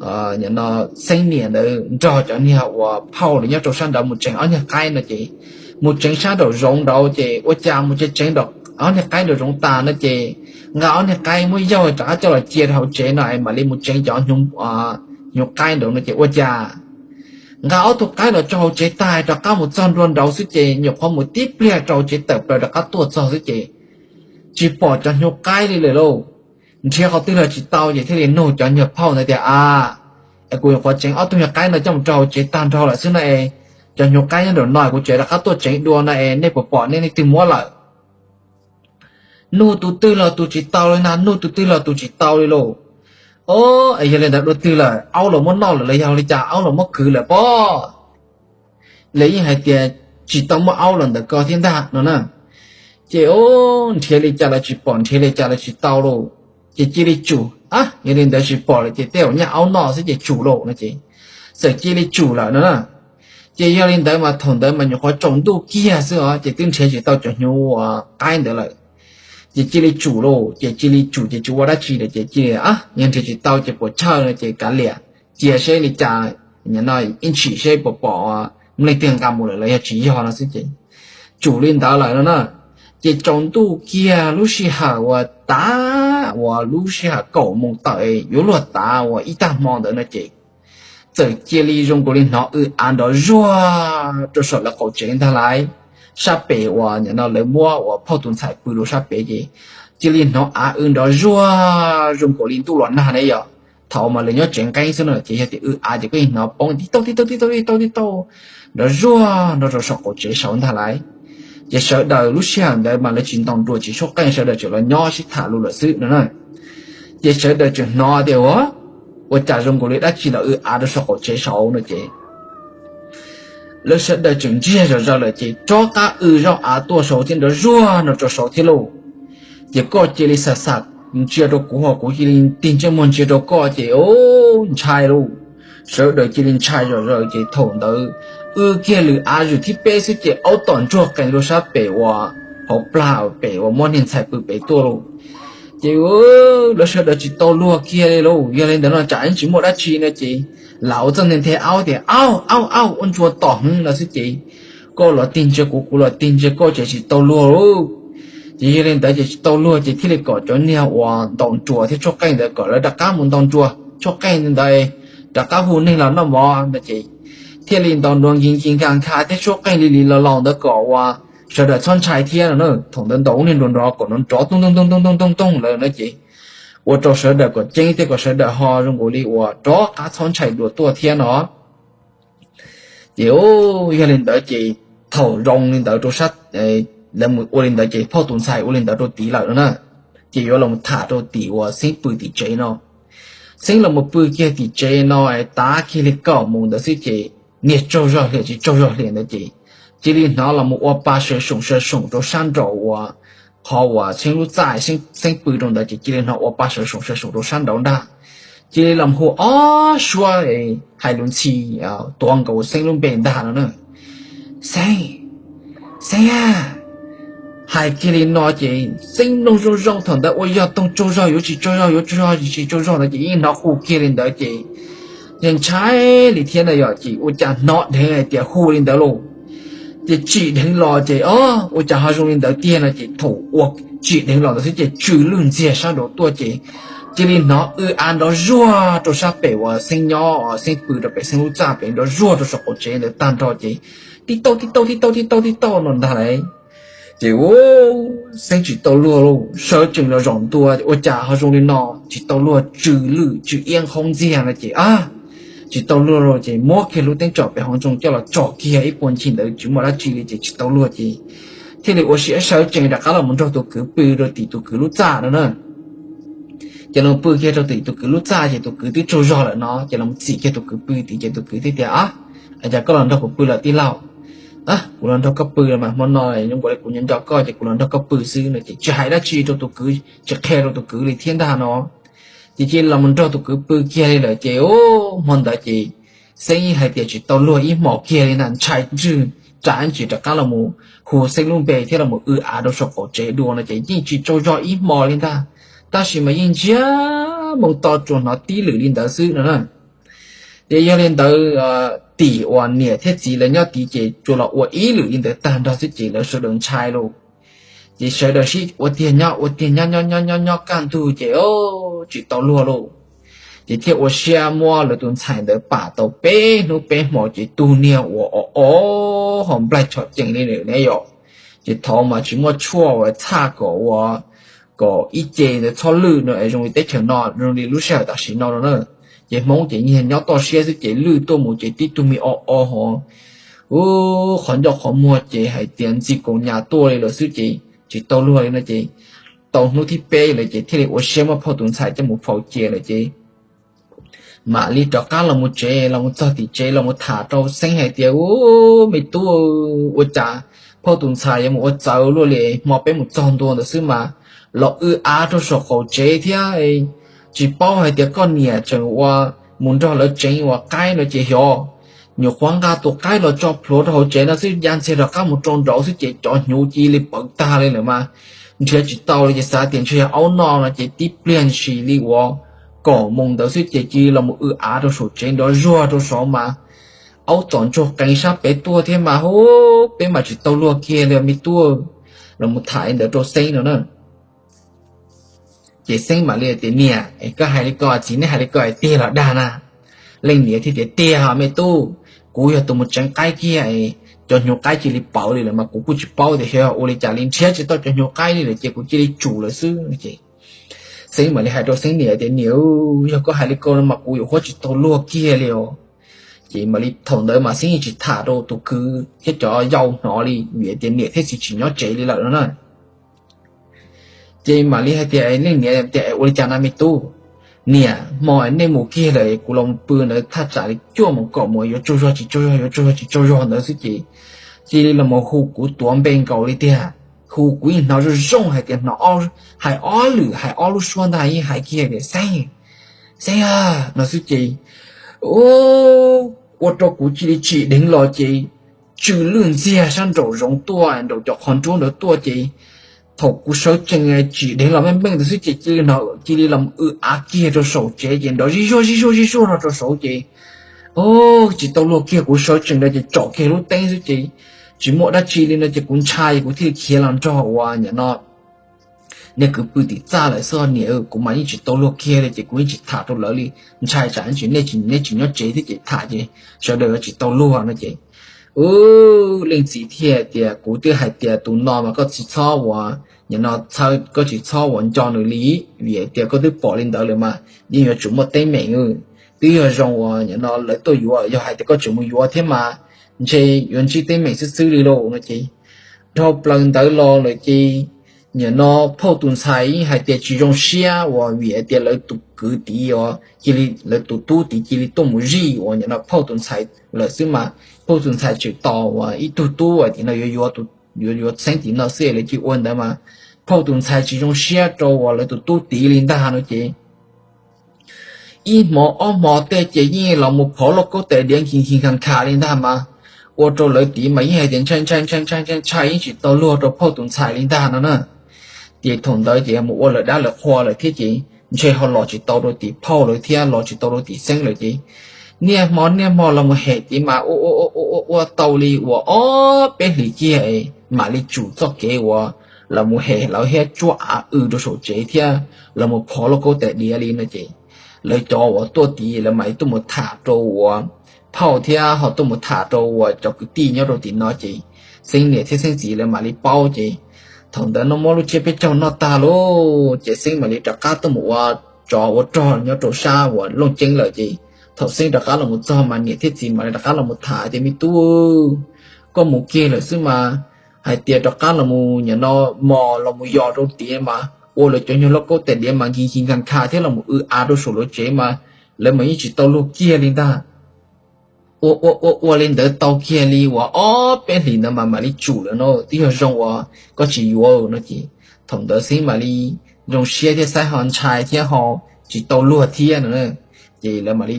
Xeeb niam ntawd nrog cov niag uas phauj lawv nyob rau sab nraud mus tsev ob niag qaib no ces mus tsev sab nraum zoov nraud ces ua cas mus tsev tsev ob niag qaib nraum zoov tas no ces nqa ob niag qaib muab yaug rov qab coj los cia rau hauv tsev no es mam li mus tsev cov hnyuv qaib nraud no ces ua cas nqa ob tug qaib los rau hauv tsev tag rov qab mus txog nruab nraud xwb ces nyuam qhuav mus tib pliag rau hauv tsev tawm plaws rov qab tuaj txog xwb ces tsis pom cov hnyuv qaib li lawm lauj. Nrhiav qhov twg los tsis tau ces thiaj li nug cov niag phauj ntawd tias, A, es kuv nyuam qhuav tsev ob tug hnyuv qaib no coj mus rau hauv tsev tag nrho lawm xwb no es cov hnyuv qaib nyob nraum no kuv tseem rov qab tuaj tsev dua no es nej puas pom nej leej twg muab lawm? Nug tus twg los tus tsis tau li na, nug tus twg los tus tsis tau li lauj. O, es yog li ntawd dua twg lawm, aub los muab noj lawm los yog li cas, aub los muab kwv lawm pob? Lawv yeej hais tias tsis tau muaj aub los ntawm ko thiab ntag no na. Ces o, nrhiav li cas los tsis pom, nrhiav li cas los tsis tau lauj. Ces cia li tsum, a, yog li ntawd tsis pom lawm ces tej zaum nyaj aub noj xwb ces tsum lauj no ces txawm cia li tsum lawm no na. Ces yog li ntawd mas thaum ntawd mas nyuam qhuav tsaus ntuj kiag xwb os ces twb nrhiav tsis tau cov hnyuv qaib ntawd lawm. Ces cia li tsum lauj, ces cia li tsum ces tsis ua dab tsi lawm ces cia li, a, yog nrhiav tsis tau ces puas chawj no ces kav liam, cia seb li cas, nim no ib ntshis seb puas pom, muaj leej twg nqa mus lawm los yog tsis yog no xwb ces tsum li ntawd lawm no na. Ces tsaus ntuj kiag lub sij hawm uas tas, uas lub sij hawm kaum moos tawm yuav luag tav uas ib tag hmo ntawd no ces txawm cia li zoo nkaus li hnov w av nrov zuag rau saum lawv qaum tsev ntag lauj. Sab pem uas nim no lawv muab uas phauj tus ntxhais pw rau sab pem ces cia li hnov av w nrov zuag zoo nkaus li ntuj los nag ne yom. Thaum mas lawv nyob tsev nqeeb xwb no ces yog tias w av ces koj yeej hnov poob tib tauj tib tauj tib tauj tib tauj tib tauj nrov zuag nrov rau saum qaum tsev saud ntag lauj. Ces sawv daws lub sij hawm ntawd mas lawv tsis ntaus nruas tsis sub qeej, sawv daws tseem los nyob sib tham lus lawm xwb no na. Ces sawv daws tseem hnov tias ua, ua cas zoo nkaus li dab tsi los w av rau saum qaum tsev saud no ces lawv sawv daws tseem ntsiag zom zaws lawm ces rov qab w zaub av tuaj saud thiab nrov zuag no rau saud thiab lauj. Ces koj cia li xam xam ntsia rau kuv ho kuv cia li tig ntsej muag ntsia rau koj ces o, ntshai lauj. Sawv daws cia li ntshai zom zaws ces thaum ntawd w kiag lwm av zwm thib peb xwb ces aub tom ntsuag qees rau sab pem uas hauv plag pem uas muab niag ntxhais pw pem tuaj lauj. Ces lawv sawv daws tsis tau luag kiag li lauj, yog li ntawd no tsam ib tsis muaj dab tsi no ces lam ua txoj nthe nthe aub tias, Aub, aub, aub, ua ntsuag tom heev no xwb ces koj los tig ntsia kuv, kuv los tig ntsia koj ces tsis tau luag lauj. Ces yog li ntawd ces tsis tau luag ces thiaj li kom cov niag uas ntaus nruas thiab tshuab qeej ntawd kom lawv rov qab mus ntaus nruas tshuab qeej ntawd, rov qab hu neeg los noj mov no ces thiaj li ntaus nruas nkig nkig nkag nkag thiab tshuab qeej li li los laus ntawd kom uas sawv daws txhob ntshai thiab no na. Thaum ntawd ntaus lub niag nruas nrov kom nrov nrov tooj tooj tooj tooj tooj tooj tooj lawm no ces ua rau sawv daws kom ceeb thiab kom sawv daws ho zoo nkaus li uas rov qab txhob ntshai dua tuaj thiab no. Ces yog li ntawd ces thaum zoo li ntawd rau sab, lawv mus ua li ntawd ces phauj tus ntxhais ua li ntawd rau tim lawm no na, ces yuav los tham rau tim uas Xeeb pw tim tsev no. Xeeb los mus pw kiag tim tsev no, tav kiag li kaum moos ntawd xwb ces niag tsaug zog hlias tsis tsaug zog hlias ntawd ces cia li hnov los mus ua pa sawv soom sawv soom rau sab nraum uas qhov uas Xeeb lub txaj, Xeeb pw rau ntawd ces cia li hnov ua pa sawv soom sawv soom rau sab nraud ntag. Cia li los hu ob suab hais lus ntxhi tuav nkaus Xeeb lub npe ntag no na. Xeeb, Xeeb a, hais kiag li no ces Xeeb mloog zoo zoo thaum ntawd ua yog toog tsaug zog yuav tsis tsaug zog yuav tsaug zog tsis tsaug zog ntawd ces yeej hnov hu kiag li ntawd ces yeej ntshai li thiab na yom, ces ua cas hnov dheev hais tias hu li ntawd lauj. Ces tsim dheev los ces o, ua cas ho zoo li ntawd tiag no ces thaum ua tsim dheev los ntawd xwb ces tsw lwj ntxiag sab nraud tuaj ces cia li hnov w av nrov zuag rau sab pem uas Xeeb nyob, Xeeb pw rau pem Xeeb lub txaj pem nrov zuag rau saum qaum tsev ntawd tag nrho ces tib tauj tib tauj tib tauj tib tauj tib tauj no ntag lauj. Ces Xeeb tsis tau luag lauj, sawv tsees los zaum ntua ua cas ho zoo li no, tsis tau luag tsw lwj tsw iab nqhoob ntxiag no ces a, tsis tau luag lauj ces muab kiag lub teeb tsom pem hauv ntsoog coj los tsom kiag ib puag ncig ntawd tsis muaj dab tsi li ces tsis tau luag ces thiaj li ua siab sawv tsees rov qab los mus nrog tus kwv pw rau tim tus kwv lub txaj no na. Ces los pw kiag rau tim tus kwv lub txaj ces tus kwv twb tsaug zog lawm no ces los txim kiag tus kwv pw tid ces tus kwv thiaj tias a, cas koj los nrog kuv pw lawm tij laug? Kuv los nrog koj pw los mas hmo no zoo nkaus li kuv nyob nco koj ces kuv los nrog koj pw xwb no ces tsis hais dab tsi rau tus kwv, tsis qhia rau tus kwv li thiab ntag no. Ces cia li los mus nrog tus kwv pw kiag li lawm ces hmo ntawd ces Xeeb hais tias tsis tau luag ib hmos kiag li ntag, ntshai ntswg ras ntsis rov qab los mus hu Xeeb lub npe thiab los mus w av rau saum qaum tsev dua no ces yeej tsis tsaug zog ib hmo li ntag. Tab sis mas yeej ntsiag moo to tsuas hnov tib lwm li ntawd xwb no na. Ces yog li ntawd tim uas niam thiab txiv lawv nyob tid ces tsuas los ua ib lwm li ntawd tag nrho xwb ces lawv sawv daws ntshai lauj. Ces sawv daws sib ua tiag nyob ua tiag nyob nyob nyob nyob nyob kaj ntug ces tsis tau luag lauj. Ces thiaj ua siab muab lawv tus ntxhais ntawd pam tau peb hnub peb hmo ces tus niag uas o o ho nplaig tshom cees li lawm ne yom. Ces thaum mas tsis muaj tshuaj uas txhaj kom ua, kom ib ce ntawd txhob lwj no es zoo li teb chaws no zoo li lub sij hawm tam sim no no na. Ces Hmoob ces nyiag nyob toj siab xwb ces lwj tuaj mus ces tib tug me o o ho, u, qhov ncauj qhov muag ces hais tias ntxi kaus nyas tuaj li lawm xwb ces tsis tau luag li no ces tau hnub thib peb lawm ces thiaj li ua siab muab phauj tus ntxhais coj mus faus cia lawm ces mam li rov qab los mus tsev, los mus txog tim tsev los mus tham rau Xeeb hais tias, u, me tub, ua cas phauj tus ntxhais yuav mus ua txawv luaj li, hmo peb mus txog ntua ntawd xwb mas los w av rau saum qaum tsev thiab tsis paub hais tias koj niam tseem ua mus nrog lawv tseev ua qaib no ces xyov nyuam qhuav nqa tus qaib los tso plhuav rau hauv tsev no xwb ya ntxiag rov qab mus rau nraud xwb ces cov hnyuv cia li pawv tag li lawm mas nrhiav tsis tau li ces xav tias ntshe yog aub noj no ces tib pliag ntshis li uas kaum moos ntawd xwb ces cia li los mus w av rau saum tsev nrov zuag rau saud mas aub txom ntsuag qees sab pem tuaj thiab mas hu, peb mas tsis tau luag kiag li me tub. Los mus tham li ntawd rau Xeeb no na. Ces Xeeb mam li tias, niam, koj hais li ko, txiv nej hais li ko tiag los dag na? Leej niam thiaj tias, tiag me tub, kuv yog tus mus tseev qaib kiag, cov hnyuv qaib cia li pawv li lawm mas kuv kuj tsis paub tias xyov ua li cas li nrhiav tsis tau cov hnyuv qaib li lawm ces kuv cia li tsum lawm xwb ces Xeeb mam li hais rau Xeeb niam tias, niam, yog koj hais li ko no mas kuv yuav huab tsis tau luag kiag li os. Ces mam li thaum ntawd mas Xeeb yeej tsis tham rau tus kwv thiab cov yau hnov li vim tias niam thiab txiv tsis nyob tsev li lawm no na. Ces mam li hais tias, leej niam tias, ua li cas na me tub? Niam, hmo nej mus kiag lawm kuv los pw ntawd thaj tsam li cuaj moos kaum moos yuav tsaug zog tsis tsaug zog yuav tsaug zog tsis tsaug zog ntawd xwb ces cia li los hu kuv tuav npe nkaus li tiag. Hu kuv yeej hnov zoo zoo hais tias hnov hais ob lwm hais ob lub suab ntag yeej hais kiag tias, Xeeb, Xeeb a, no xwb ces ua rau kuv cia li tsim dheev los ces tsw lwj ntxiag sab nraum zoov tuaj nraum cov qhov nruab ntawd tuaj ces thaum kuv sawv tsees tsim dheev los meej meej ntawd xwb ces cia li hnov cia li los w av kiag rau saum tsev ces nrov zig zuag zig zuag zig zuag no rau saud ces tsis tau luag kiag kuv sawv tsees ntawd ces tsom kiag lub teeb xwb ces tsis muaj dab tsi li no ces kuv ntshai kuv thiaj li khiav los nrog uas nim no niag kwv pw tim txaj lawm xwb niam, kuv mas yeej tsis tau luag kiag li ces kuv yeej tsis tham rau lawv li. Ntshai tsam nej tsis, nej tsis nyob tsev thiab ces tham ces sawv daws yuav tsis tau luag no ces, u, leej txiv thiaj tias, kuv twb hais tias tus no mas koj tsis txhob ua, nim no koj tsis txhob ua nco nws li, vim tias koj twb pom li ntawd lawm mas yeej yuav tsum muaj teeb meem. Twb yog zoo uas nim no lawv tuaj yuav, yog hais tias koj tseem mus yuav thiab mas ntshe yuav ntsib teeb meem xwb xwb li lauj no ces, dhau plaws ntawd los lawm ces nim no phauj tus ntxhais yeej hais tias tsis zoo siab uas vim hais tias lawv tus kwv tid, lawv tus tub tid cia li tuaj mus zij uas nim no phauj tus ntxhais lawm xwb mas, phauj tus ntxhais tseem tos uas ib tug tub uas tim no yuav yuav, yuav yuav Xeeb tim no xwb es lawv cia ua ntawd mas, phauj tus ntxhais tsis zoo siab rau uas lawv tus tub tid li ntag no ces, ib hmo ob hmo tej ces yeej los mus phov lauj kaub tais diav nkig nkig nkag nkag li ntag mas, ua rau lawv tid mas yeej hais tias ntshai ntshai ntshai ntshai ntshai ntshai yeej tsis tau luag rau phauj tus ntxhais li ntag no na. Ces thaum ntawd ces mus ua lawv dab lawv qhua lawm thiab ces ntshe ho los tsis tau rau tim phauj lawv thiab los tsis tau rau tim Xeeb lawm ces, niaj hmo niaj hmo los mus hem tid mas ua ua ua ua tau li uas ob peb hlis kiag mam li tsum txoj kev uas los mus hem lawv thiab tsuab av w rau saum tsev thiab los mus phov lauj kaub tais diav li no ces, lawv cov uas tuaj tid lawv mam li tuaj mus tham rau uas phauj thiab ho tuaj mus tham rau uas cov kwv tij nyob rau tim no ces, Xeeb niam thiab Xeeb txiv lawv mam li paub ces, thaum ntawd no muab lub tsiab peb caug noj tag lauj ces Xeeb mam li rov qab tuaj mus ua tsov ua rog nyob rau sab uas Looj Ceeb lawm ces, thaum Xeeb rov qab los mus txog mas niam thiab txiv mam li rov qab los mus tham tias, me tub, koj mus kiag lawm xwb mas, hais tias rov qab los mus nim no mos los mus yos rau tiav mas ua lawv cov nyuag lauj kaub tais diav mas nkig nkig nkag nkag thiab los mus w av rau saum lawv tsev mas, lawv mas yeej tsis tau luag kiag li ntag. Ua ua ua ua li ntawd tau kiag li uas ob peb hlis ntawd mas mam li tsum lawm no, twb yog zoo uas koj tsis yuav no ces, thaum ntawd Xeeb mam li zoo siab thiab Xeeb ho ntshai thiab ho tsis tau luag thiab no. Ces lawv mam li,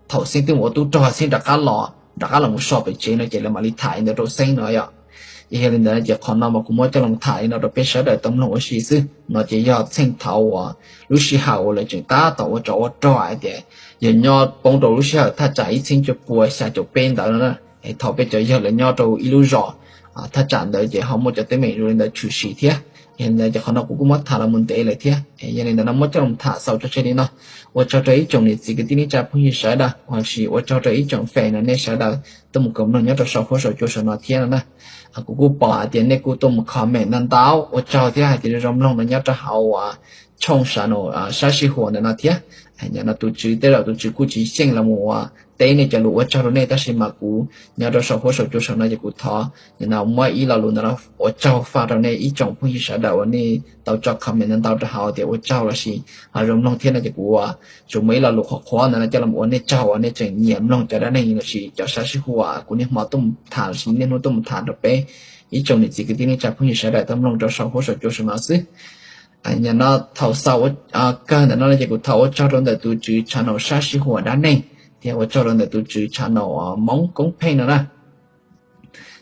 thaum Xeeb twb mus ua tub rog Xeeb rov qab los, rov qab los mus so pem tsev no ces lawv mam li tham li ntawd rau Xeeb no yom. Ces yog li ntawd ces qhov no mas kuv muab coj los tham li no rau peb sawv daws tau mloog ua si xwb no ces yog txheej thaum uas lub sij hawm uas lawv tseem tab tom ua tsov ua rog hais tias yog nyob poob rau lub sij hawm thaj tsam ib txhiab cuaj pua xya caum peb ntawd no na, es thaum peb cov yawg lawv nyob rau ib lub zos thaj tsam ntawd ces ho muaj cov teeb meem zoo li ntawd tshwm sim thiab. Yog li ntawd ces qhov no kuv kuj muab tham los mus ntev lawm thiab, yog li ntawd no muab coj los tham xaus tso tseg li no. Ua tsaug rau ib tsoom niam txiv kwv tij neej tsa phooj ywg sawv daws, los sis ua tsaug rau ib tsoom fam no nej sawv daws tuaj mus koom mloog nyob rau saum huab saum cua saum no thiab no na. Kuv kuj pom hais tias nej kuj tuaj mus comment ntau ntau, ua tsaug thiab hais tias zoo mloog no nyob rau hauv uas tshooj sab no, sab sij huam ntawm no thiab. Nim no tus tswv tej zaum tus tswv kuj tsis xyeej los mus uas teb nej cov lus ua tsaug rau nej tab sis mas kuv nyob rau saum huab saum cua saum no ces kuv thov nim no muab ib lo lus ntawm no ua tsaug faj rau nej ib tsoom phooj ywg sawv daws uas nej tau tso comment ntau ntau rau hauv tias ua tsaug los sis ho zoo mloog thiab no ces kuv tsuas muaj ib lo lus qhuav qhuav ntawm no coj los ua nej tsaug uas nej tseem nyiam mloog cov dab neeg los sis cov sab sij huam kuv niaj hmo tuaj mus tham los sis niaj hnub tuaj mus tham rau peb ib tsoom niam txiv kwv tij neej tsa phooj ywg sawv daws tau mloog rau saum huab saum cua saum no xwb. Nim no thaum xaus kawg ntawm no ces kuv thov ua tsaug rau ntawm tus tswv channel sab sij huam dab neeg thiab ua tsaug rau ntawm tus tswv channel Hmoob Koob Pheej no na.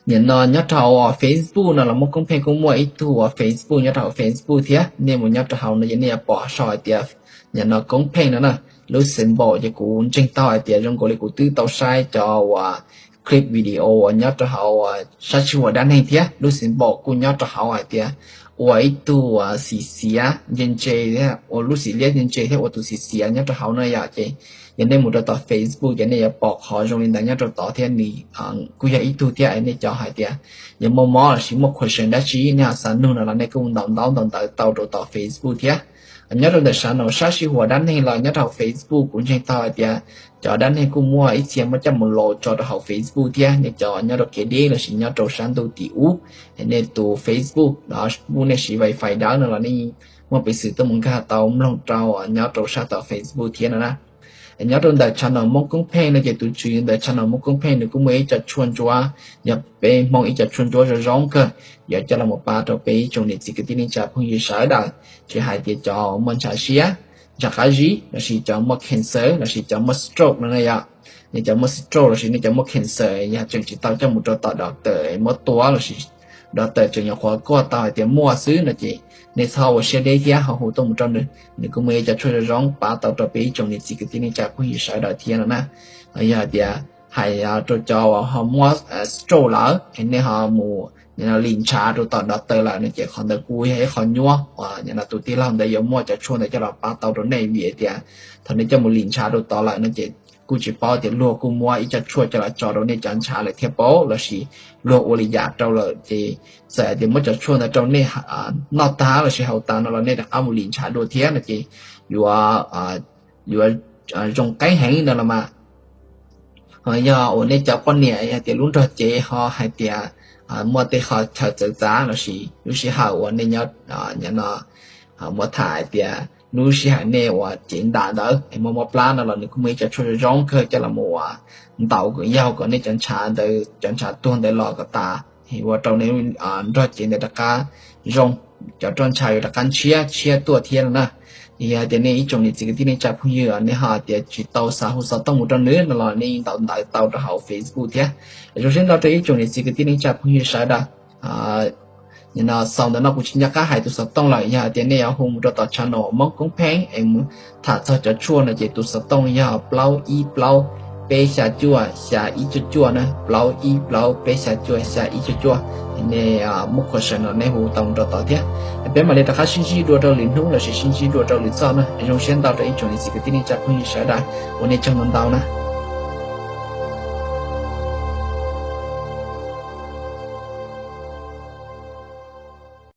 Nim no nyob rau hauv Facebook no los Hmoob Koob Pheej kuj muaj ib tug uas Facebook nyob rau hauv Facebook thiab, nej mus nyob rau hauv no ces nej yuav pom sau hais tias nim no Koob Pheej no na. Lub symbol ces kuv ntseeg tau hais tias zoo nkaus li kuv twb tau saib cov uas clip video uas nyob rau hauv sab sij huam dab neeg thiab lub symbol kuj nyob rau hauv hais tias ua ib tug uas xim xiav ntse ntse thiab ua lub xim liab ntse ntse thiab ua tus xim xiav nyob rau hauv no yom. Ces yog nej mus rau tom Facebook ces nej yuav pom qhov zoo li ntawd nyob rau tod thiab nws kuj yog ib tug thiab. Nej cov hais tias yog muaj mob los sis muaj question dab tsi nej ho xav nug no los nej kuj ntaus ntaub ntaus ntawv tau rau tom Facebook thiab. Nyob rau ntawm sab no sab sij huam dab neeg los nyob rau hauv Facebook kuv ntseeg tau hais tias cov dab neeg kuj muaj ib txhia muab coj mus laus tso rau hauv Facebook thiab. Nej cov nyob rau kev deb los sis nyob rau sab ntuj tim ub, nej tus Facebook no nej siv wifi dawb no los nej muaj peev xwm tuaj mus nkag tau mloog rau nyob rau sab tom Facebook thiab no na. Nyob rau ntawm channel Hmoob Koob Pheej no ces tus tswv ntawm channel Hmoob Koob Pheej nws kuj muaj ib co tshuaj ntsuab, yog peb Hmoob ib co tshuaj ntsuab zoo zoo kawg yuav coj los pab rau peb ib tsoom niam txiv kwv tij neej tsa phooj ywg sawv daws, tsis hais tias cov muaj ntshav siab, ntshav qab zib los sis cov muaj cancer los sis cov muaj stroke no na yom. Nej cov muaj stroke los sis nej cov muaj cancer yog tseem tsis tau coj mus rau tom doctor muab tua los sis doctor tseem nyuam qhuav kuaj tau hais tias muaj xwb no ces nej txhob ua siab deb thiab ho hu tuaj mus rau nws, nws kuj muaj ib co tshuaj zoo zoo pab tau rau peb ib tsoom niam txiv kwv tij neej tsa phooj ywg sawv daws thiab no na. Yog hais tias hais rau cov uas ho muab stroke lawm es nej ho mus lim ntshav rau tom dov taws lawm no ces qhov ntawd kuj yog ib qho nyuaj uas tus tij laug ntawd yuav muaj cov tshuaj ntawd coj los pab tau rau nej, vim tias thaum nej coj mus lim ntshav rau tod lawm no ces kuj tsis paub tias luag kuj muab ib co tshuaj coj los tso rau nej cov ntshav lawm thiab pob, lossis luag ua li yam rau lawm ces txawm hais tias muab cov tshuaj ntawd rau nej noj tag lossis haus tas no los nej rov qab mus lim ntshav dua thiab no ces yuav yuav zoo qeeb heev no los mas. Ho yog uas nej cov poj niam yog tias lub nrog cev ho hais tias muaj tej qho chaw txawv txav lossis lub sij hawm uas nej nyob no muab tham hais tias lub sij hawm nej uas cev ntam ntawd es muaj mob plab no los nws kuj muaj ib co tshuaj zoo kawg coj los mus ua ntaus kom yaug kom nej cov ntshav ntawd, cov ntshav tuag ntawd los kom tas, ua rau nej nrog cev ntawd rov qab zoo, cov roj ntshav yuav rov qab ntshiab tshiab tuaj thiab no na. Yog tias nej ib tsoom niam txiv kwv tij neej tsa phooj ywg nej ho tias tsis tau xav hu xov tooj mus rau nws no los nej ntaus ntawv tau rau hauv Facebook thiab. Zoo siab ntau rau ib tsoom niam txiv kwv tij neej tsa phooj ywg sawv daws. Xaus ntawm no kuv tsis nco qab hais tus xov tooj lawm, yog tias nej yuav hu mus rau tom channel Hmoob Koob Pheej es mus tham txog cov tshuaj no ces tus xov tooj yog plaub ib plaub peb xya cuaj xya ib cuaj cuaj na, plaub ib plaub peb xya cuaj xya ib cuaj cuaj. Nej muaj qhov sawv no nej hu tau mus rau tod thiab. Peb mam li rov qab sib ntsib dua rau lwm hnub lossis sib ntsib dua rau lwm txoj na. Zoo siab ntau rau ib tsoom niam txiv kwv tij neej tsa phooj ywg sawv daws uas nej tsaug ntau ntau na.